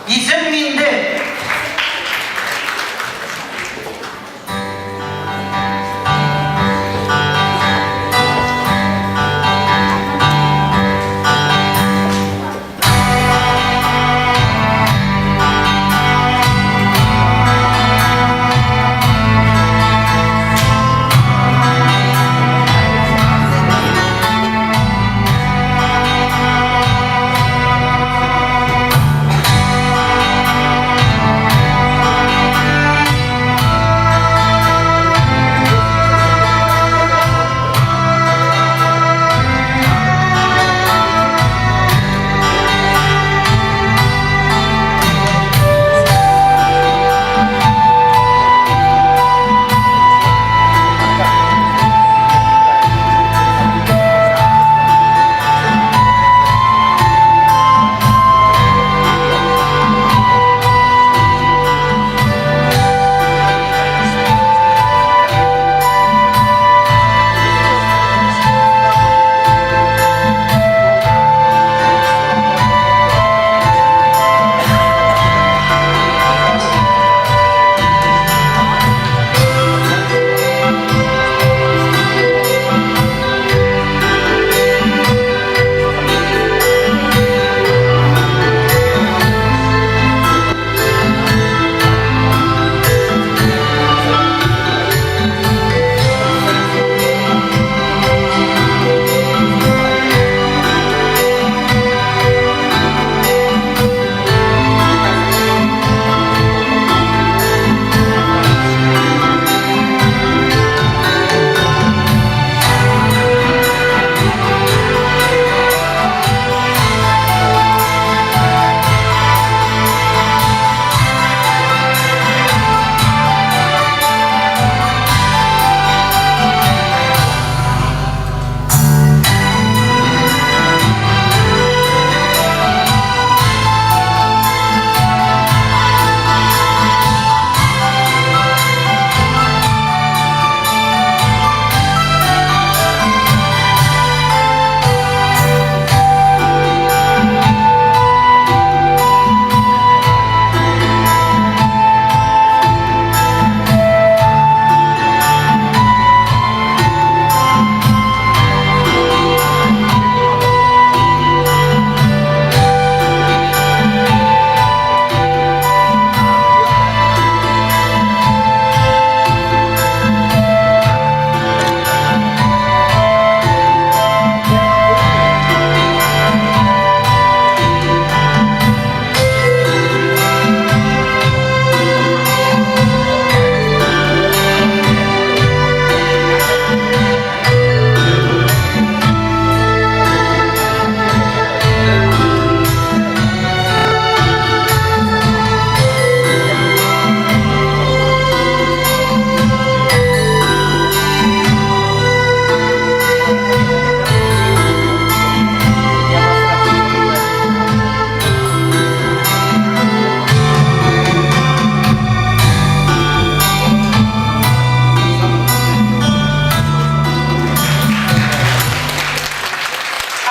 «Изен минде».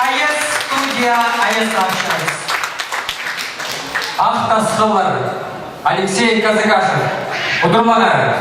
Аяс студия, Аяс Апшас. Ах тасхыллар, Алексей Казагашев. Удурлаңар.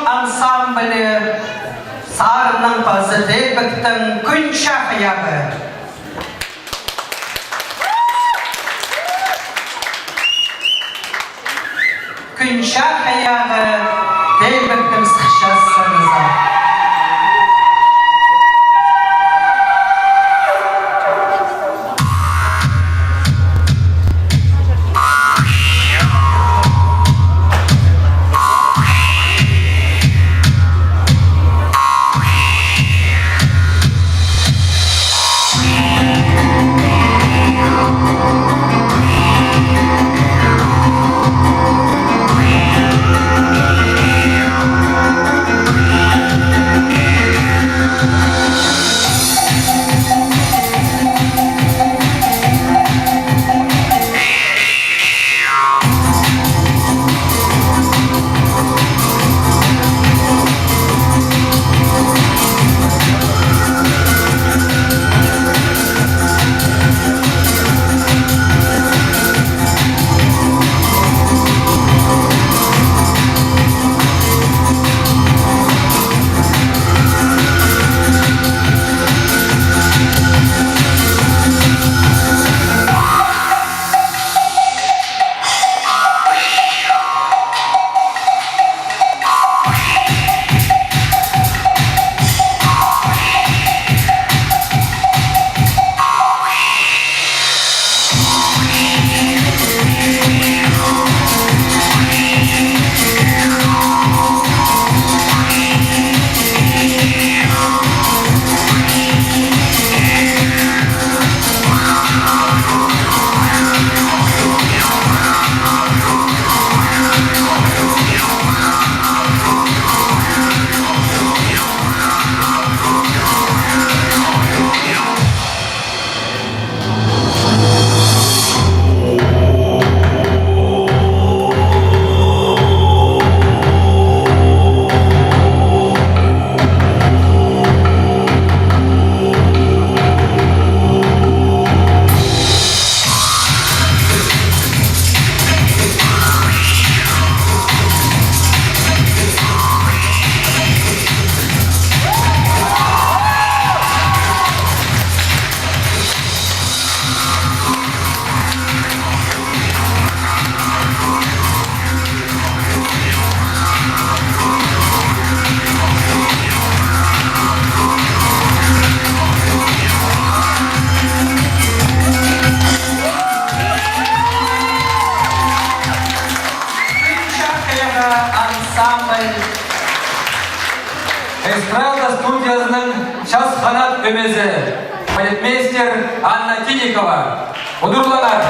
Ансамблі, сарынның пазы Теелбектің «Кӱн чахайағы». «Кӱн чахайағы», Теелбектің сыхчазы. «Кӱн чахайағы» ансамбль. Эстрада студиязының «Час ханат» ӧмезі, балетмейстер Анна Киникова. Удурлаңар!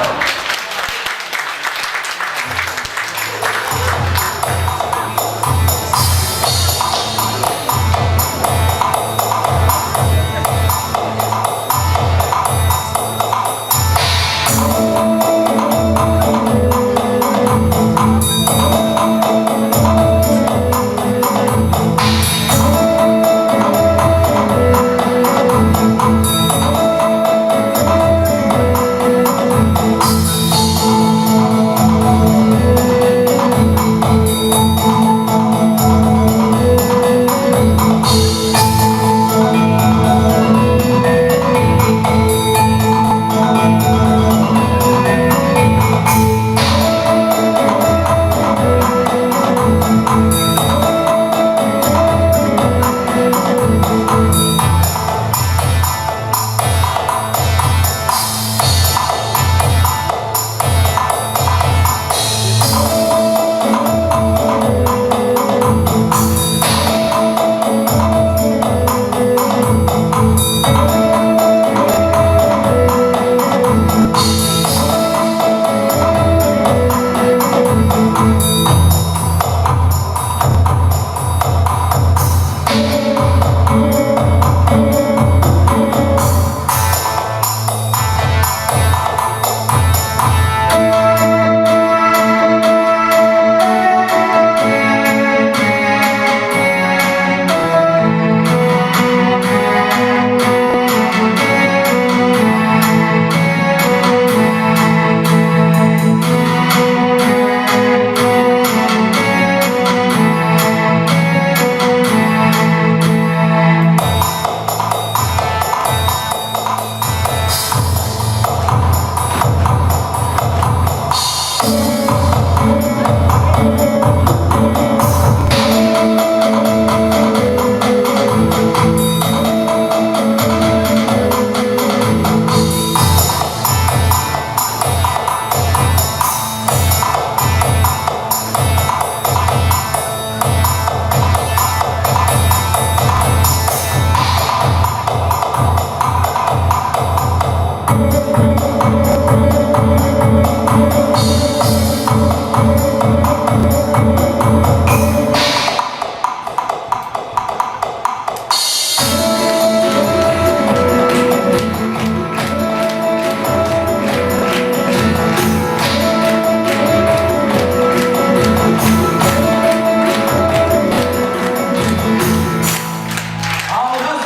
Алғыс.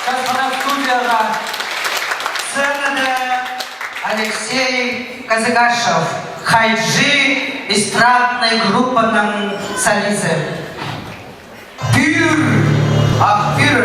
Сейчас мына студияға. Сценада Алексей Казыгашев, хайҷы, эстрадный группаның солизі. Пӱӱр, ах, пӱӱр.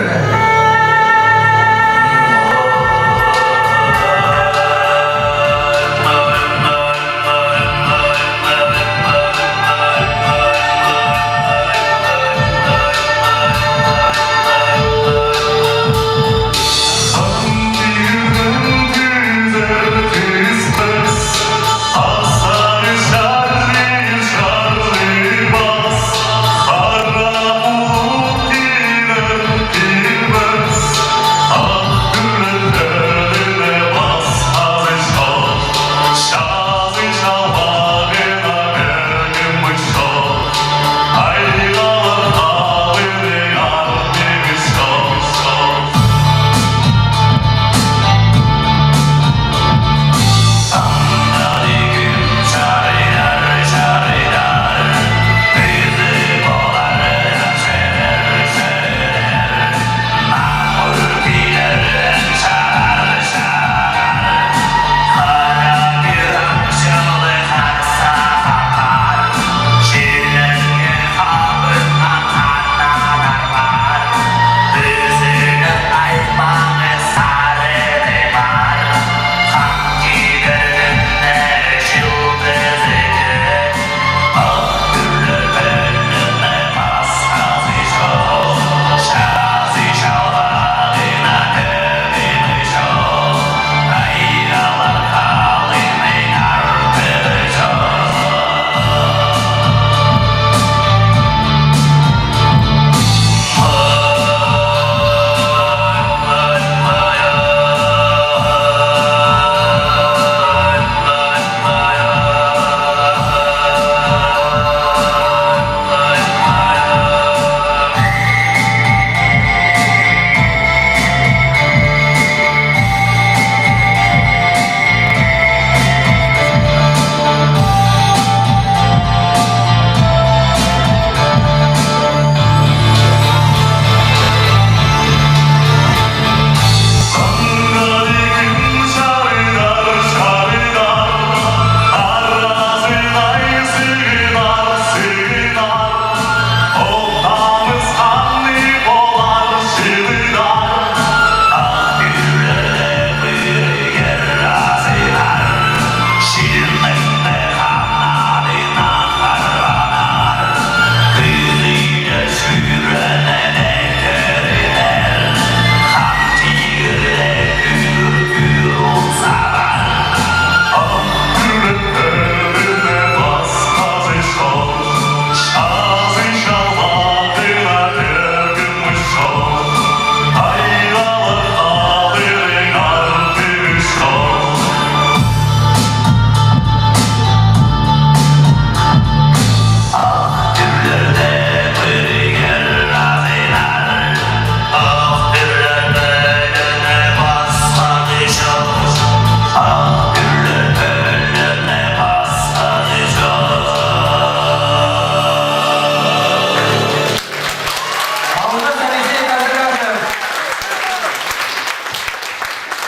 Алғыс, Алексей Казыгашев.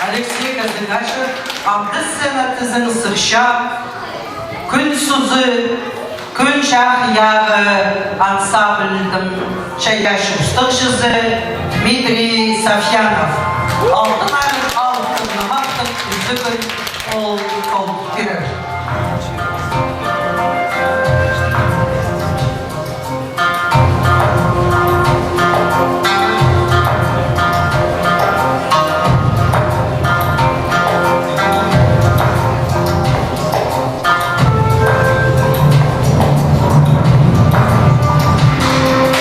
Алексей Казыгашев, амды сцена тізең сыхча «Кӱн сузы», «Кӱн чахы» яғы ансамбльдің чайаачы устағҷызы Дмитрий Сафьянов. Алтын ай, алтын нымахтың ӱзігін ол толдырып пирер.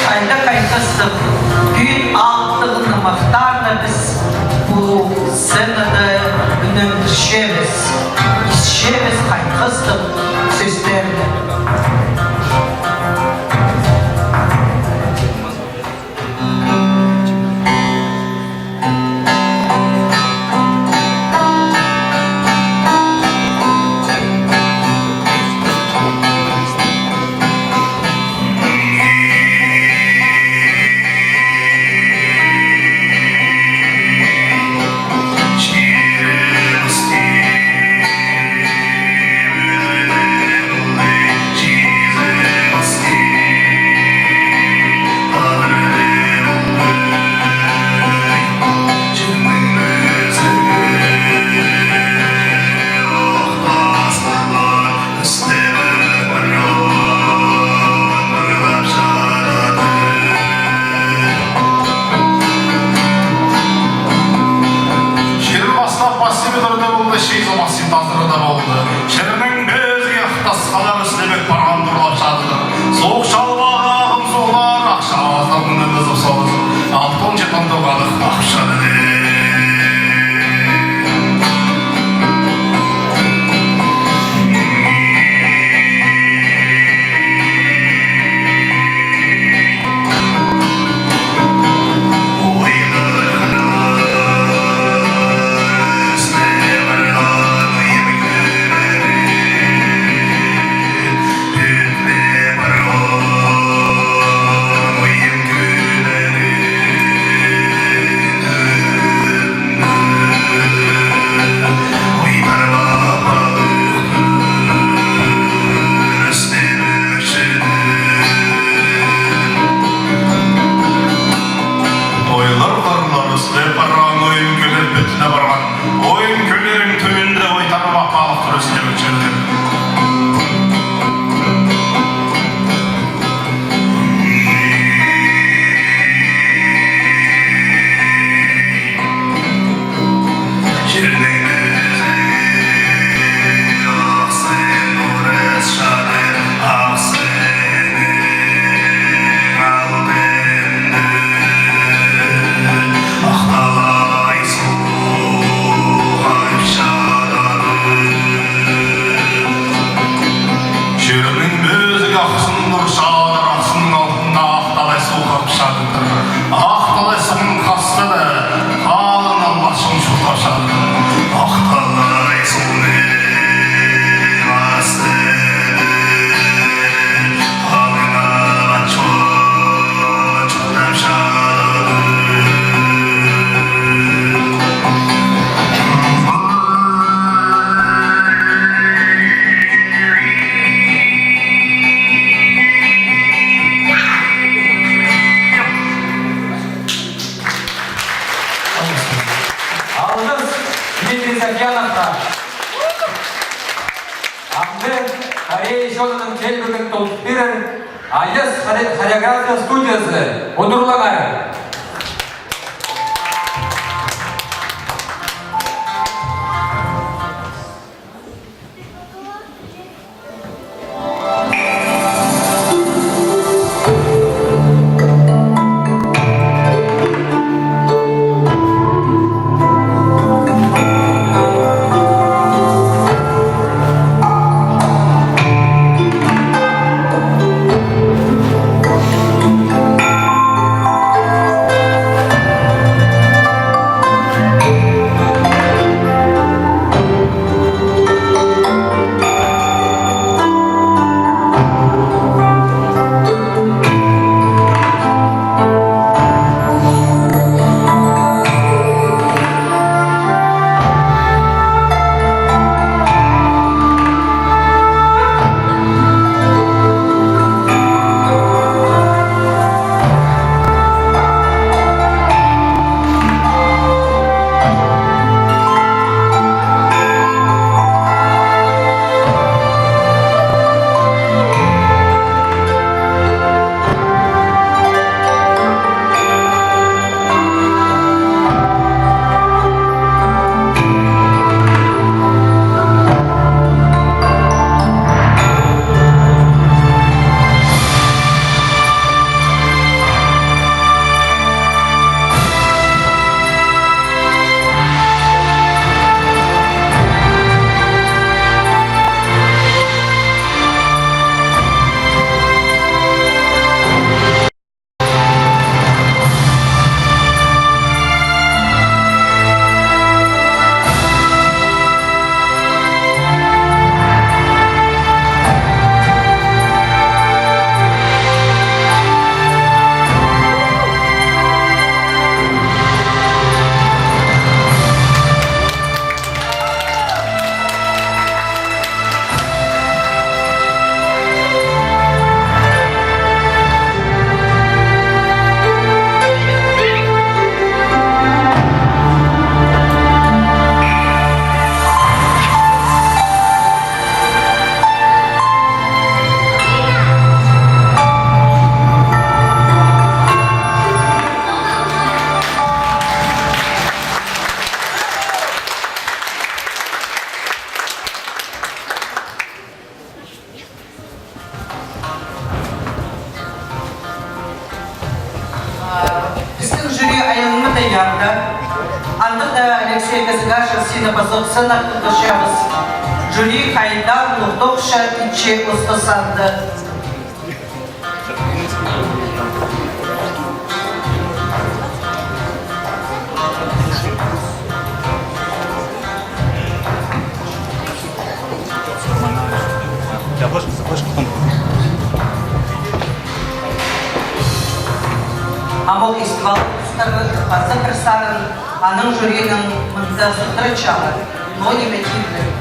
Хайда-хайда сых, кӱн алтығ нымахтарны піс пу сценада ӱнендірче сӧстерні. Чир пастап пас тибе турда полды, чиизі пас тибе тазырда полды. Чирнің пӧзік ах тасхаллары ізлебек парған турлап чадыр. Суғ чалбаға ағын суғлар, ах чаазылар мыны тызып салды. Алтон читон тоғадых ах чады. Ойлар парлар ізлеп парған, ойын кӧлер пітіне парған. Ойын кӧлерің тӱбінде ой тарбағ палых тур ізлеп чӧрген. Чирнің пӧзік ахсын нур чаалар, ахсынның алтында ах талай суғ ағып чадып тур. Ах талай суғның хастада халың албас чон чуртап чадыр. Ах талай суғның астында халың албас чон чуртап чадыр. Алғыс Дмитрий Сафьяновха. Амды Корея чонының килбегін толдырып пирер Айас хоре-, хореография студиязы. Удурлаңар. Кізі Гашев, сині пазох сынап тудырчабыс. Жюри хайдағ улуғ тохча итче устағ санды. Амох истіп алғыстар паза пір сарын аның жюриинең мында сыдырчалар. Но ниме тирлер.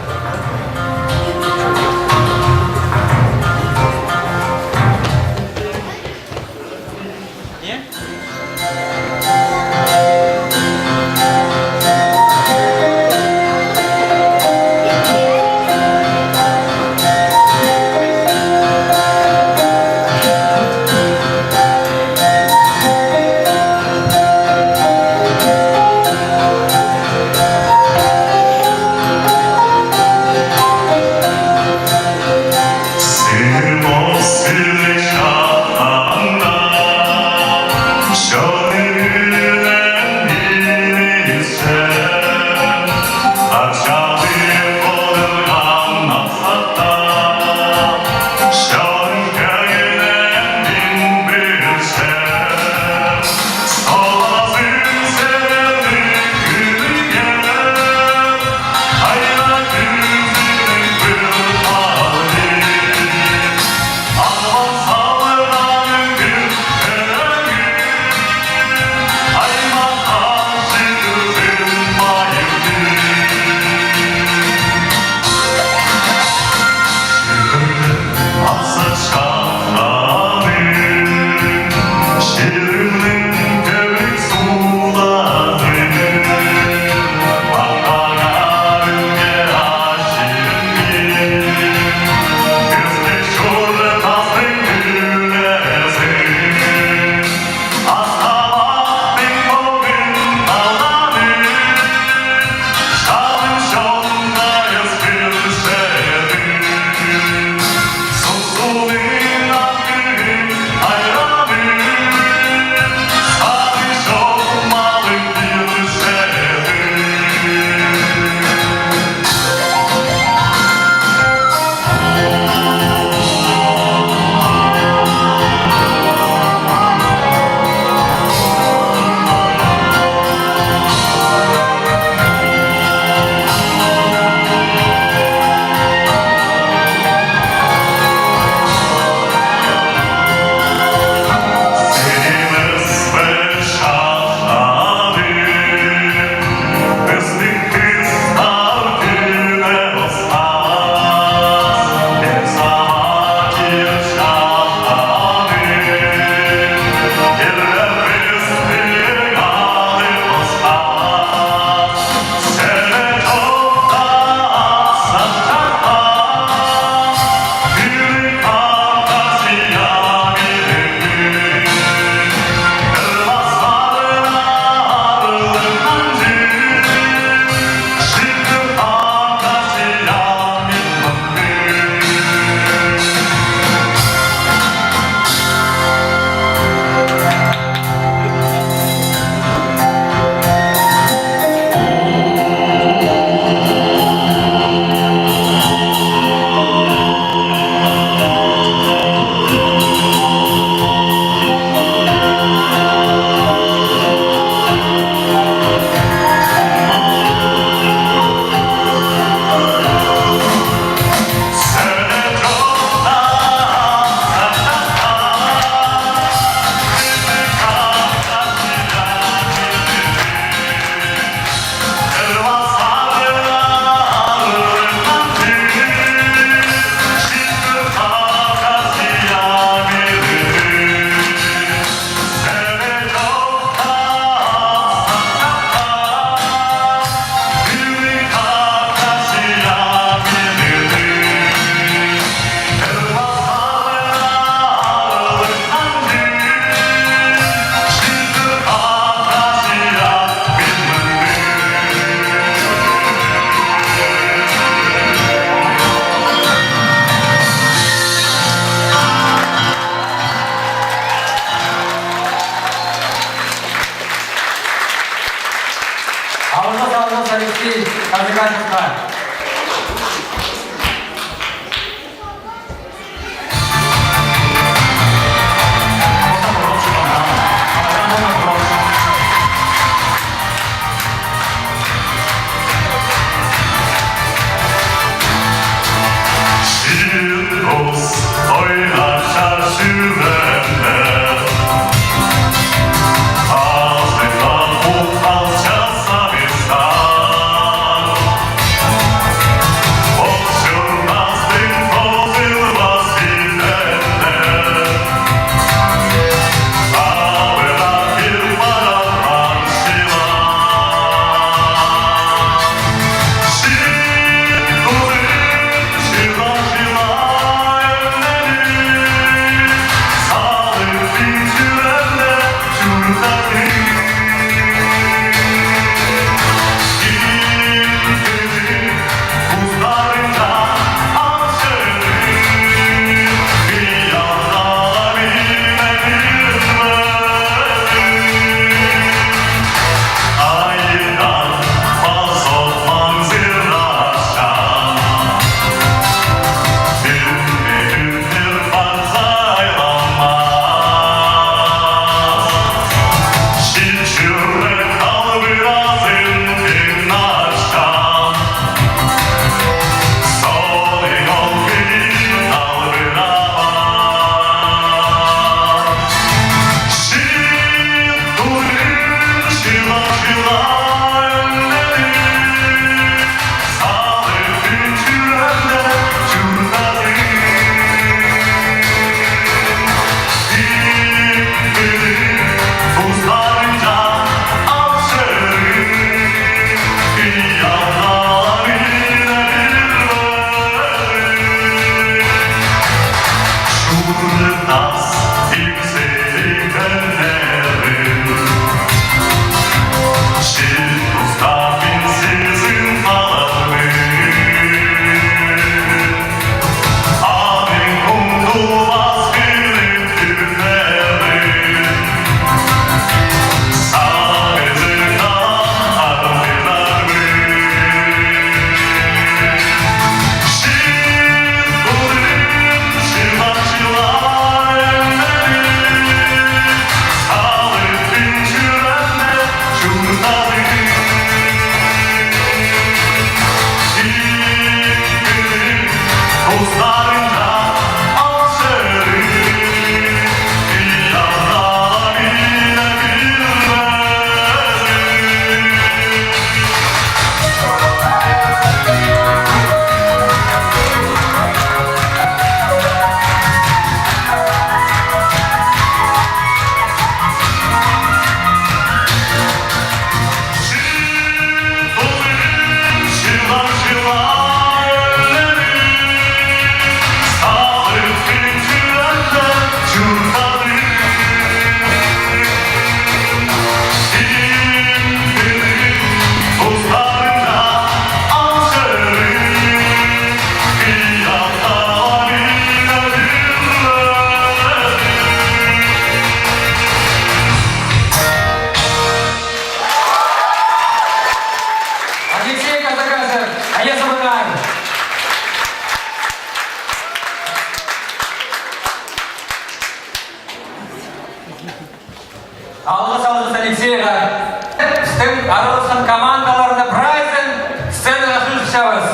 Араласхан командаларны прайзын сценаға сӱрчебіс.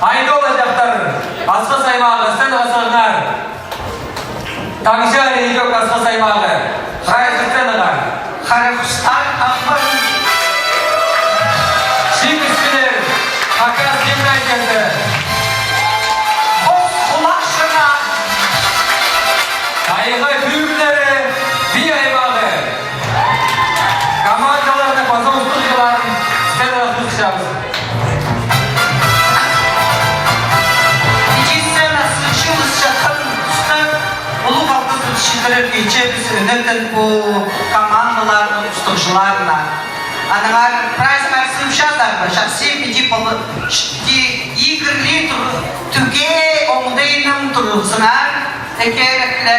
Айдолай чахтар, Асхыс аймағы, сценаға сығыңар. Таң чарии, Итӧк, Асхыс аймағы. Прайзы сценаға. Хара хустар, Амбар. Чиңіс пілер, Хакас гимназиязы. Хос хулах шыра. Тайға пӱӱрлері, Пии аймағы. Командаларны паза устағҷыларын сценаға сығысчабыс. Іди сценазы чыылысчатхан туста улуғ алғысты читірерге итчебіс ӧнетін пу командаларның устағҷыларына. Аннаңар прайзы харсыпчазар ба, чахсы, іди полы, іди игірли тур, тӱге оңдайнаң турзыңар, текерікле.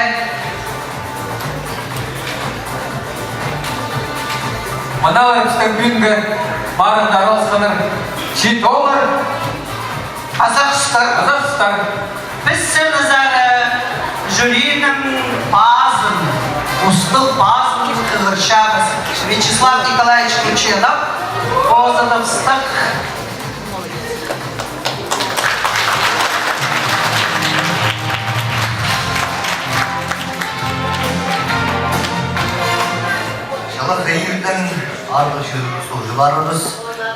Мыналар пістің пӱӱнгі марығда араласханнар. Чиит ооллар. Азахстар. Азахстар. Піс сценазар жюриниң пазын, устығ пазын хығырчабыс. Вячеслав Николаевич Кученов, позыдыбыстығ. Чалахай иирдең аарлығ чир устағҷыларыбыс,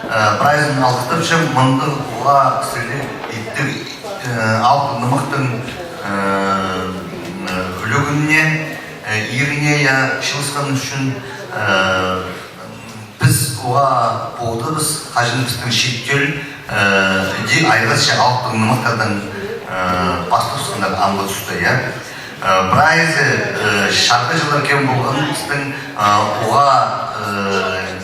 э, прайзын алғыстапчам, мындағ уғаа сіліг иптіг, э, алтын нымахтың, э, м, ӱлӱкӱніне, э, ииріне, я, чыылысхан ӱчӱн, э, Піс уғаа полдыбыс, хаҷан пістің чиит тӧл, э, иди айғасча алтын нымахтардаң, э, пастап сыхханнар амғы туста, я. Э, прайзы, э, чарғыҷылар кем полған пістің, э, уғаа, э,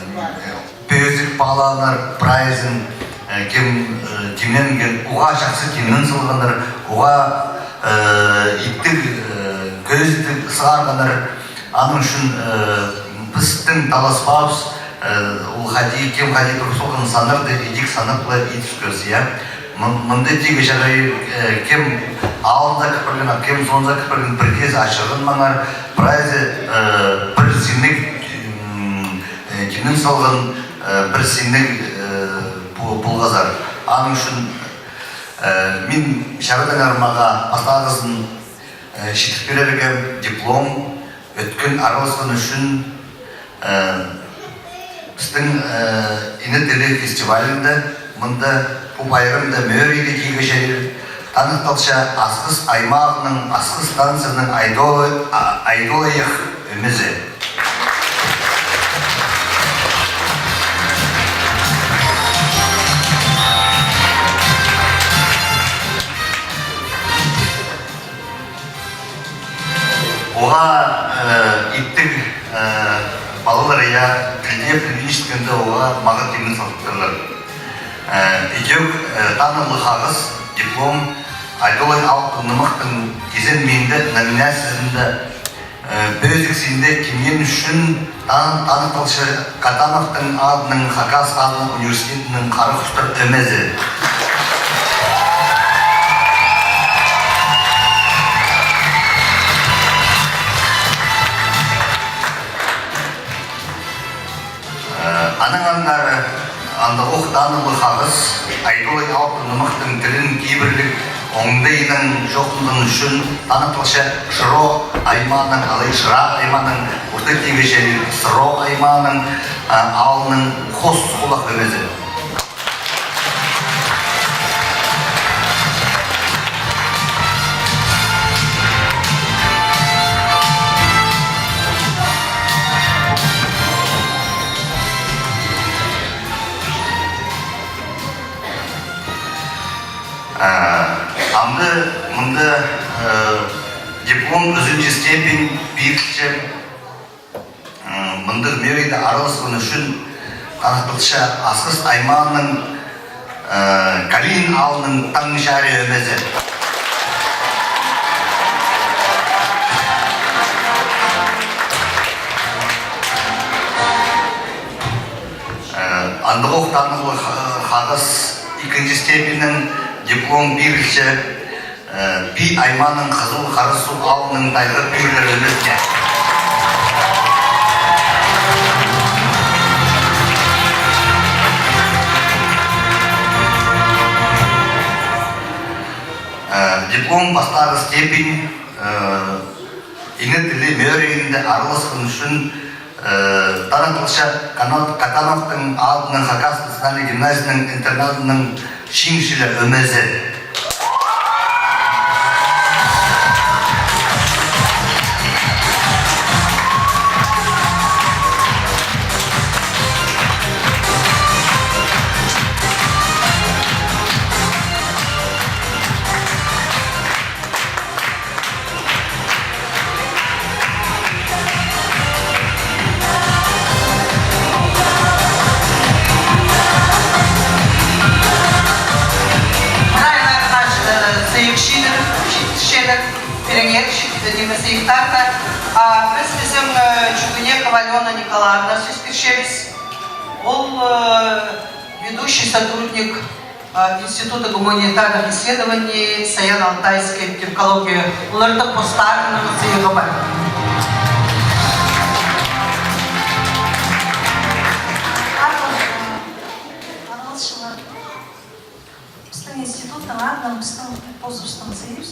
пӧзік паалааннар, прайзын, э, кем, э, тимненген, уғаа чахсы тимнен салғаннар, уғаа, э, иптіг, э, кӧзідіг сығарғаннар. Аның ӱчӱн, э, пістің таласпаабыс, э, ол хайди, кем хайди турғыс полған, саннарны идӧк санап ла идібіскебіс, я. Мын-, мында тигі чарай, э, кем алнында кіріп парған, а кем соонда кіріп парған, пірдеезі ачырғанмаңар, прайзы, э, пір синніг, м, э, тимнен салған, э, пір синніг, э, пу-, полғазар. Аның ӱчӱн, э, мин чарадаңар мағаа пастағызын, э, читіріп пирерге диплом, ӧткін араласхан ӱчӱн, э, пістің, э, «Ине тілі» фестивалінде, мында пу пайрамда мӧрейде тигі чарир, таныхталча Асхыс аймағының Асхыс станцияның Айдолай-, а, Айдолайых ӧмезі. Уғаа, э, иптіг, э, палалар, я, тілде пілбинчеткенде уғаа мағат тимнен салтырлар. Э, идӧк, э, танығлығ ағас, диплом, Айдолай алтын нымахтың изенминде номинациязында, э, пӧзік синде тимнен ӱчӱн тан-, таныхталча Катановтың адынаң Хакас адынаң университетінің Хара хустар ӧмезі. Э, анаң андар, андағох танығлығ ағас, Айдолай алтын нымахтың тілін кибірліг оңдайынаң чоохтанған ӱчӱн таныхталча Шыро аймааның, алай Шыра аймааның, орта тигі чарир Сыро аймааның, а, аалның Хос хулах ӧмезі. А, амды мында, э, диплом, ӱзінҷі степень пирілче. М, мындағ мӧрейде араласхан ӱчӱн таныхталча Асхыс аймааның, э, Калинин аалның Таң чарии ӧмезі. Э, андағох танығлығ ха-, ағас, ікінҷі степеньнің диплом пирілче, э, Пии аймааның Хызыл Харасу аалның Тайғыр пӱӱрлер ӧмезіне. Диплом пастағы степень, э, ине тілі мӧрейінде араласхан ӱчӱн, э, таратылча Катановтың адынаң Хакас национальнай гимназияның интернатының чиңісчілер ӧмезі. Прайзына, э, сыйых читірчелер, піреңер чит-, ниме, сыйыхтарны. А піс пістің, э, Чугунекова Алёна Николаевна сӧс пирчебіс. Ол, э, ведущий сотрудник а, Института гуманитарных исследований Саяно-Алтайская тюркология. Оларның постарының сыйығы пар. Араласчылар. Пістің институттың адынаң, пістің позыбыстың сыйыбыс.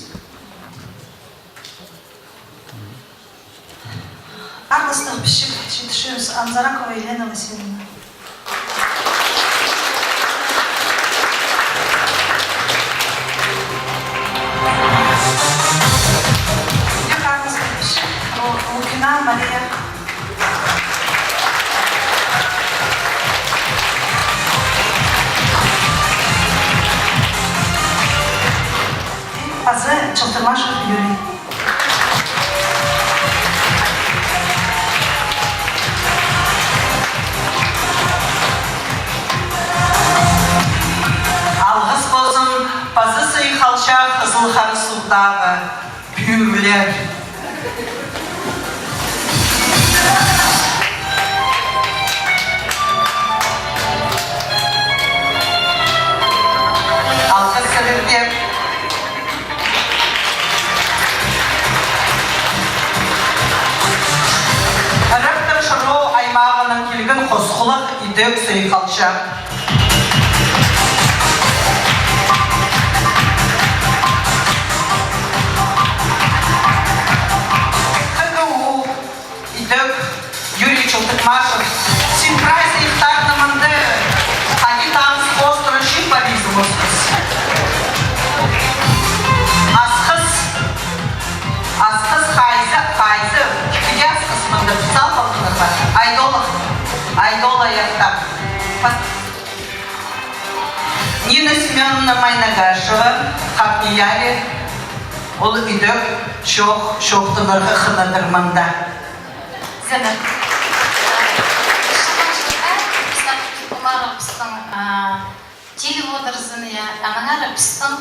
Арғыстығ пічік читірчебіс, Анзаракова Елена Васильевна. Пу арғыстығ пічік, Лу-, Лукина Мария. Пазы Чылтымашев Юрий. Алғыс ползын, пазы сыйых алча Хызыл Хара Суғдағы пӱӱрлер. Алғыс сірерге. Ырахтаң Шыра аймағынаң килген Хосхулах Идӧк сыйых алча. Х Г У Идӧк Юрий Чылтымашев. Син прай сыйыхтарны мында, хайди таныс хоостыра чыып парирзың, осхас. Асхыс. Асхыс хайзы, хайзы. Піди асхыс мында, піс ал палғаннар ба? Айдолах. Айдола яхтап. Нина Семёновна Майнагашева, Хапнияли, ол Идӧк чоох, чоохтанарға хынадыр мында. Зенер. Пістің, а, тиліп одырзын, я, аннаңар пістің,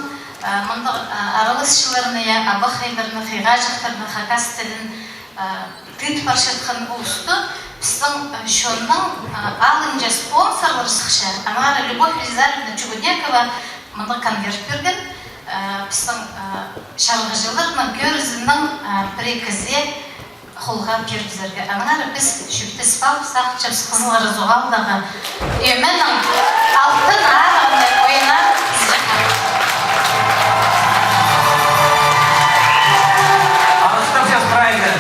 а, мындағ, а, араласчыларны, я, абахайларны, хыйғаҷахтарны, хакас тілін, а, тыыт парчатхан улусты пістің, а, чонның, а, алынҷа спонсорлар сыхча. Аннаңар Любовь Елизаровна Чугунекова мында конверт пирген, а, пістің, а, чарғыҷыларның кӧрізінең, а, пірее кізее холға пирібізерге. Аннаңар піс чӧптес пал сағынчабыс Хызыл Хара Суғ аалдағы ӧменің алтын арығына ойнап, піс чахап. Алғыстап сӧс прайзы.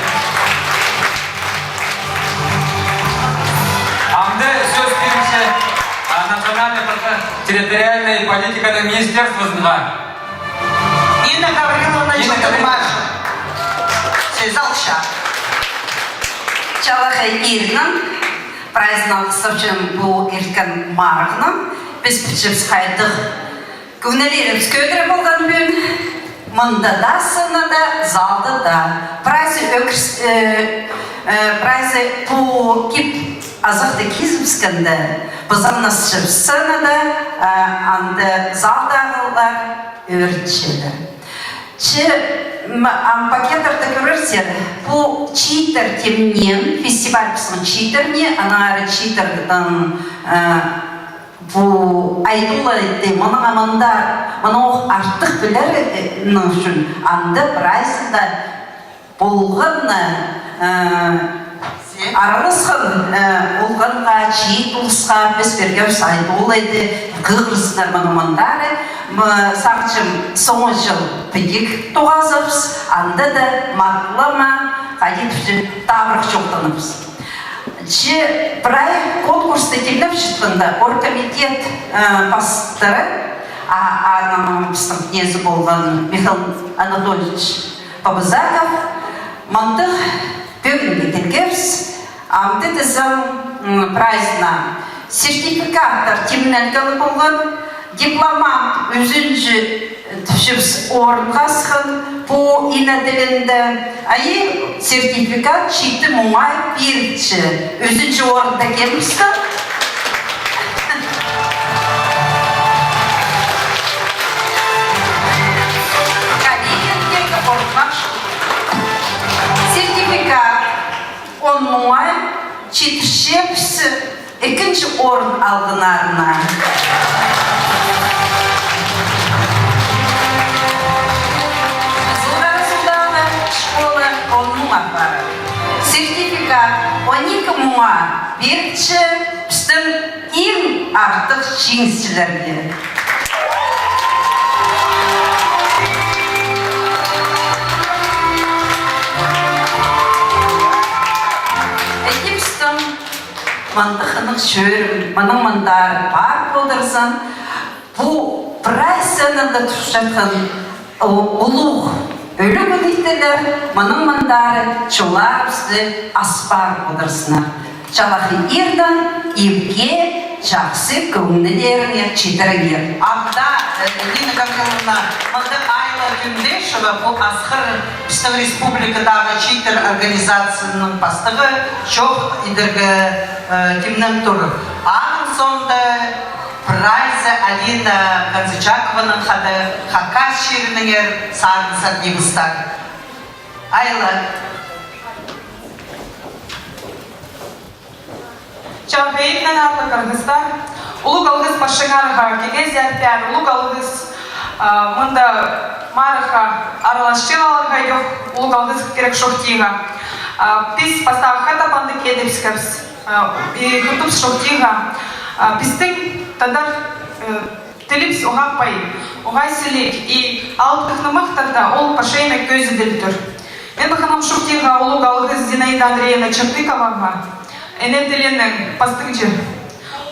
Анда сӧс пирілче, а, национальный, территориальный политиканың министерствозына. Нина Гавриловна Чылтымашева. Сӧс алча. Чалахай ирнің прайзына алғыстапчам пу ирткен марығнаң. Піс пілчебіс хайдағ кӧңнілерібіс кӧдіре полған пӱӱн. Мында даа, сценада, залда даа. Прайзы ӧкірс-, э, э, прайзы пу кип-азахты кизібіскенде, пызаннасчабыс сценада, э, анда залдағылар ӧрінчелер. Че, м, ам пакеттарда кӧрерзер, пу чииттер тимнеен, фестиваль пістің чииттеріне, аннаңар чииттернің, э, пу Айдоланы, мының мында, мының ох артых пілерінің ӱчӱн, анда прайзында полған, э, Араласхан, э, олғанға, чиит улусха піс пиргебіс Айдолайды, хығырзыннар мыны мындар. М, сағынчам, соңғы чыл піди тоғазыбыс, анда даа матап алам, хайди тіпче, табырах чоохтаныбыс. Че прай конкурсты тимнепчеткенде, оргкомитет, э, пастыры, а, аның пістің кнезі полған Михаил Анатольевич Побызаков, мындағ пӧгінге килгебіс, амды тізең, м, прайзына сертификаттар тимненгені полған, дипломант ӱзінҷі, э, тіпчебіс, орынға асхан пу ине тілінде, а и сертификат читі муңа пирче. Ӱзінҷі орында кем пісті? Калининге орынға сертификат он муңа читірчебіс ікінҷі орын алғаннарына. Зура Султанова школа он муңа пар. Сертификат он ікі муңа пирче пістің иң артых чиңісчілерге. Іди пістің мындағ хынығ чӧрім, мының мындар пар полдырзын. Пу прай сценада турчатхан у-, улуғ ӱлӱкӱн итчелер, мының мындар чолларыбысты аспар полдырзыннар. Чалахай иирдең ибге чахсы кӧңнілеріңер читіріңер. Анда, э, Нина Гавриловна, мында Айла Тюндешева, пу Асхыр, пістің республикадағы чииттер организацияның пастығы, чоох идерге, э, тимнеп тур. Аның соонда прайзы Алина Канзычакованың хада Хакас чирінеңер сарын саднибыстар. Айла. Чалахай иирдең, аарлығ хырғыстар, улуғ алғыс парчаңарға, кӧңес артар, улуғ алғыс, а, мында марығға араласчаларға, улуғ алғыс кирек шухтирға. А, піс пастағы хатап андағ идібіскебіс. А, и хутубыс шухтирға, а, пістің тадар, э, тілібіс уғаа пай, уғаа сіліг, и алыптығ нымахтарда ол парчайына кӧзіділ тур. Мин пахынам шухтирға улуғ алғыс Зинаида Андреевна Чертыковаға, ине тілінең пастырҷы.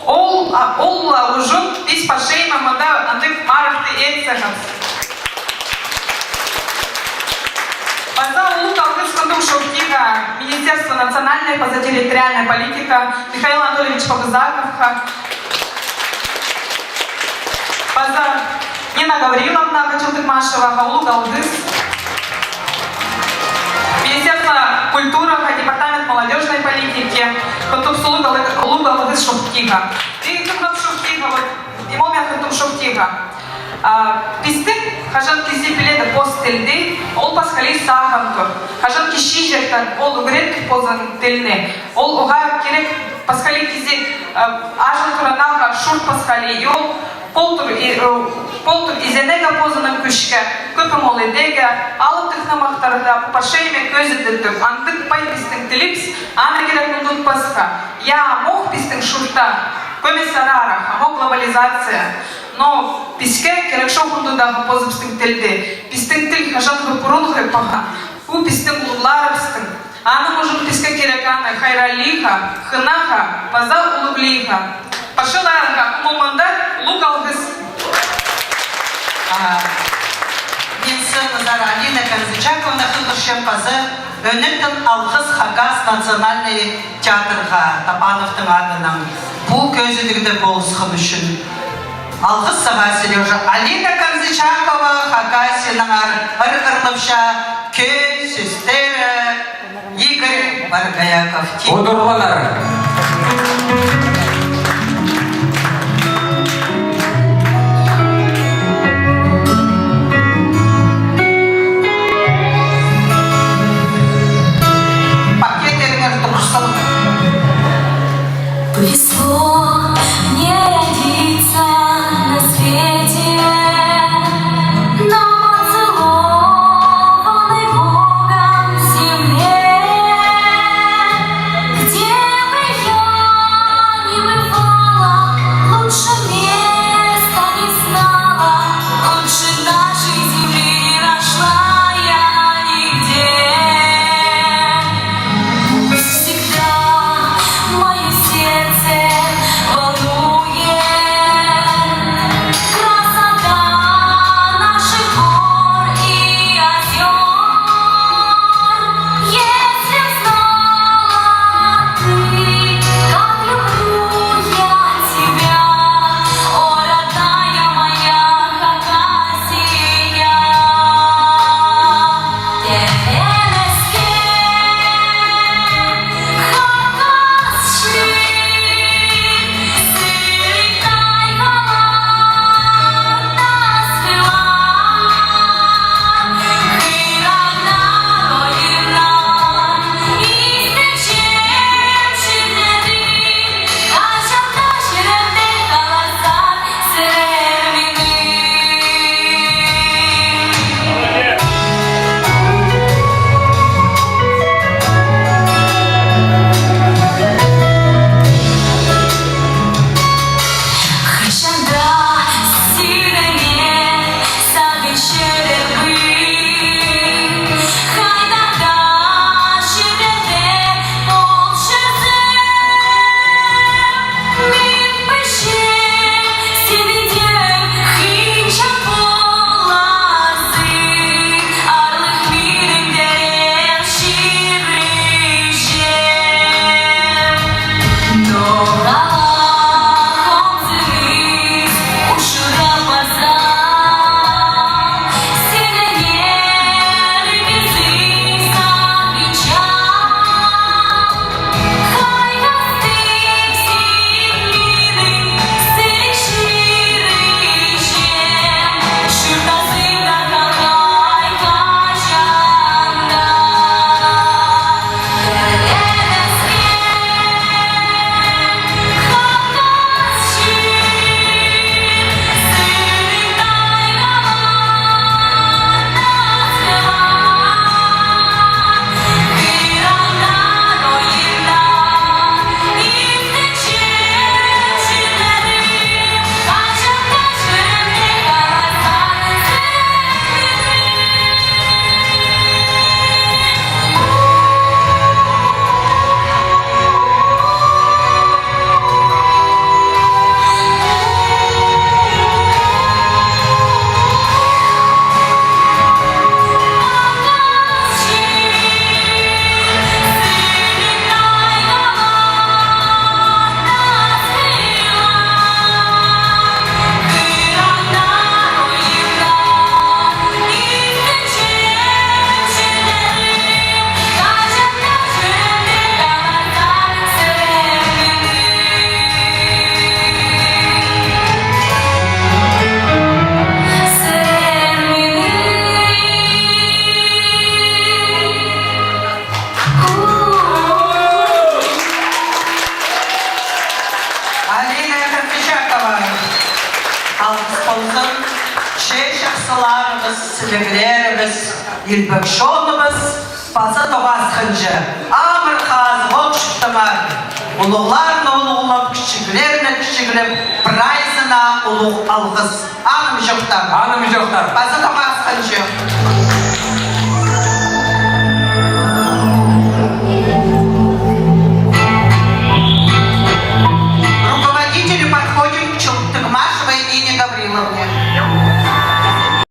Ол, а, ол ла ӱчӱн піс парчайына мында андағ марығны итсеғебіс. Паза улуғ алғыс хынып шухтирға Министерство национальной паза территориальной политика Михаил Анатольевич Побызаковха. Паза Нина Гавриловнаға Чылтыгмашеваға улуғ алғыс. Министерство культураға, департамент молодёжной политики хынып улуғ алғы-, улуғ алғыс шухтирға. Тігі хынып шухтирға, вот, и мин хынып шухтирға. А, пістің хаҷан кізі піледі пос тілді, ол пасхалай сағын тур. Хаҷан кічіҷектең ол ӱгреткен позының тіліне, ол уғаа кирек пасхалай кізі, а, аҷыл туранарға чурт пасхалай, и ол полтыр, и, э, полтыр изенерге позының кӱске, кӧп ам ол идерге, алыптығ нымахтарда пу парчайына кӧзіділ тур. Андағ пай пістің тілібіс, аны кирек ундутпасха. Я, ам ох пістің чуртта кӧмес араарах, ам ох глобализация. Но піске кирек чох ундудағы позыбыстың тілді. Пістің тіл хаҷанғы пурунғы пахан. Пу пістің улуғларыбыстың. Аның ӱчӱн піске кирек аны хайраллирға, хынарға, паза улуғлирға. Парчаларыңа, ум-ум мында улуғ алғыс. А, мин сынызар Алина Канзычаковна хығырчам, паза ӧнетін алғыс Хакас национальный театрға Топановтың адынаң пу кӧзідігде полысхан ӱчӱн. Алғыс сағаа, Серёжа. Алина Канзычакова, Хакасиянаңар, ыр ырлапча, кӧг сӧстері Игорь Боргояков. Удурлаңар. Пакеттеріңер турғысчалар. Повезло мне родиться на свете, на поцелованной Богом земле. Кізілерібіс, илбек чоныбыс паза тоғасханҷа, амыр-хазых ох чуртаңар. Улуғларны улуғлап, кічіглерні кічіглеп, прайзына улуғ алғыс. Анымҷохтар. Анымҷохтар. Паза тоғасханҷа.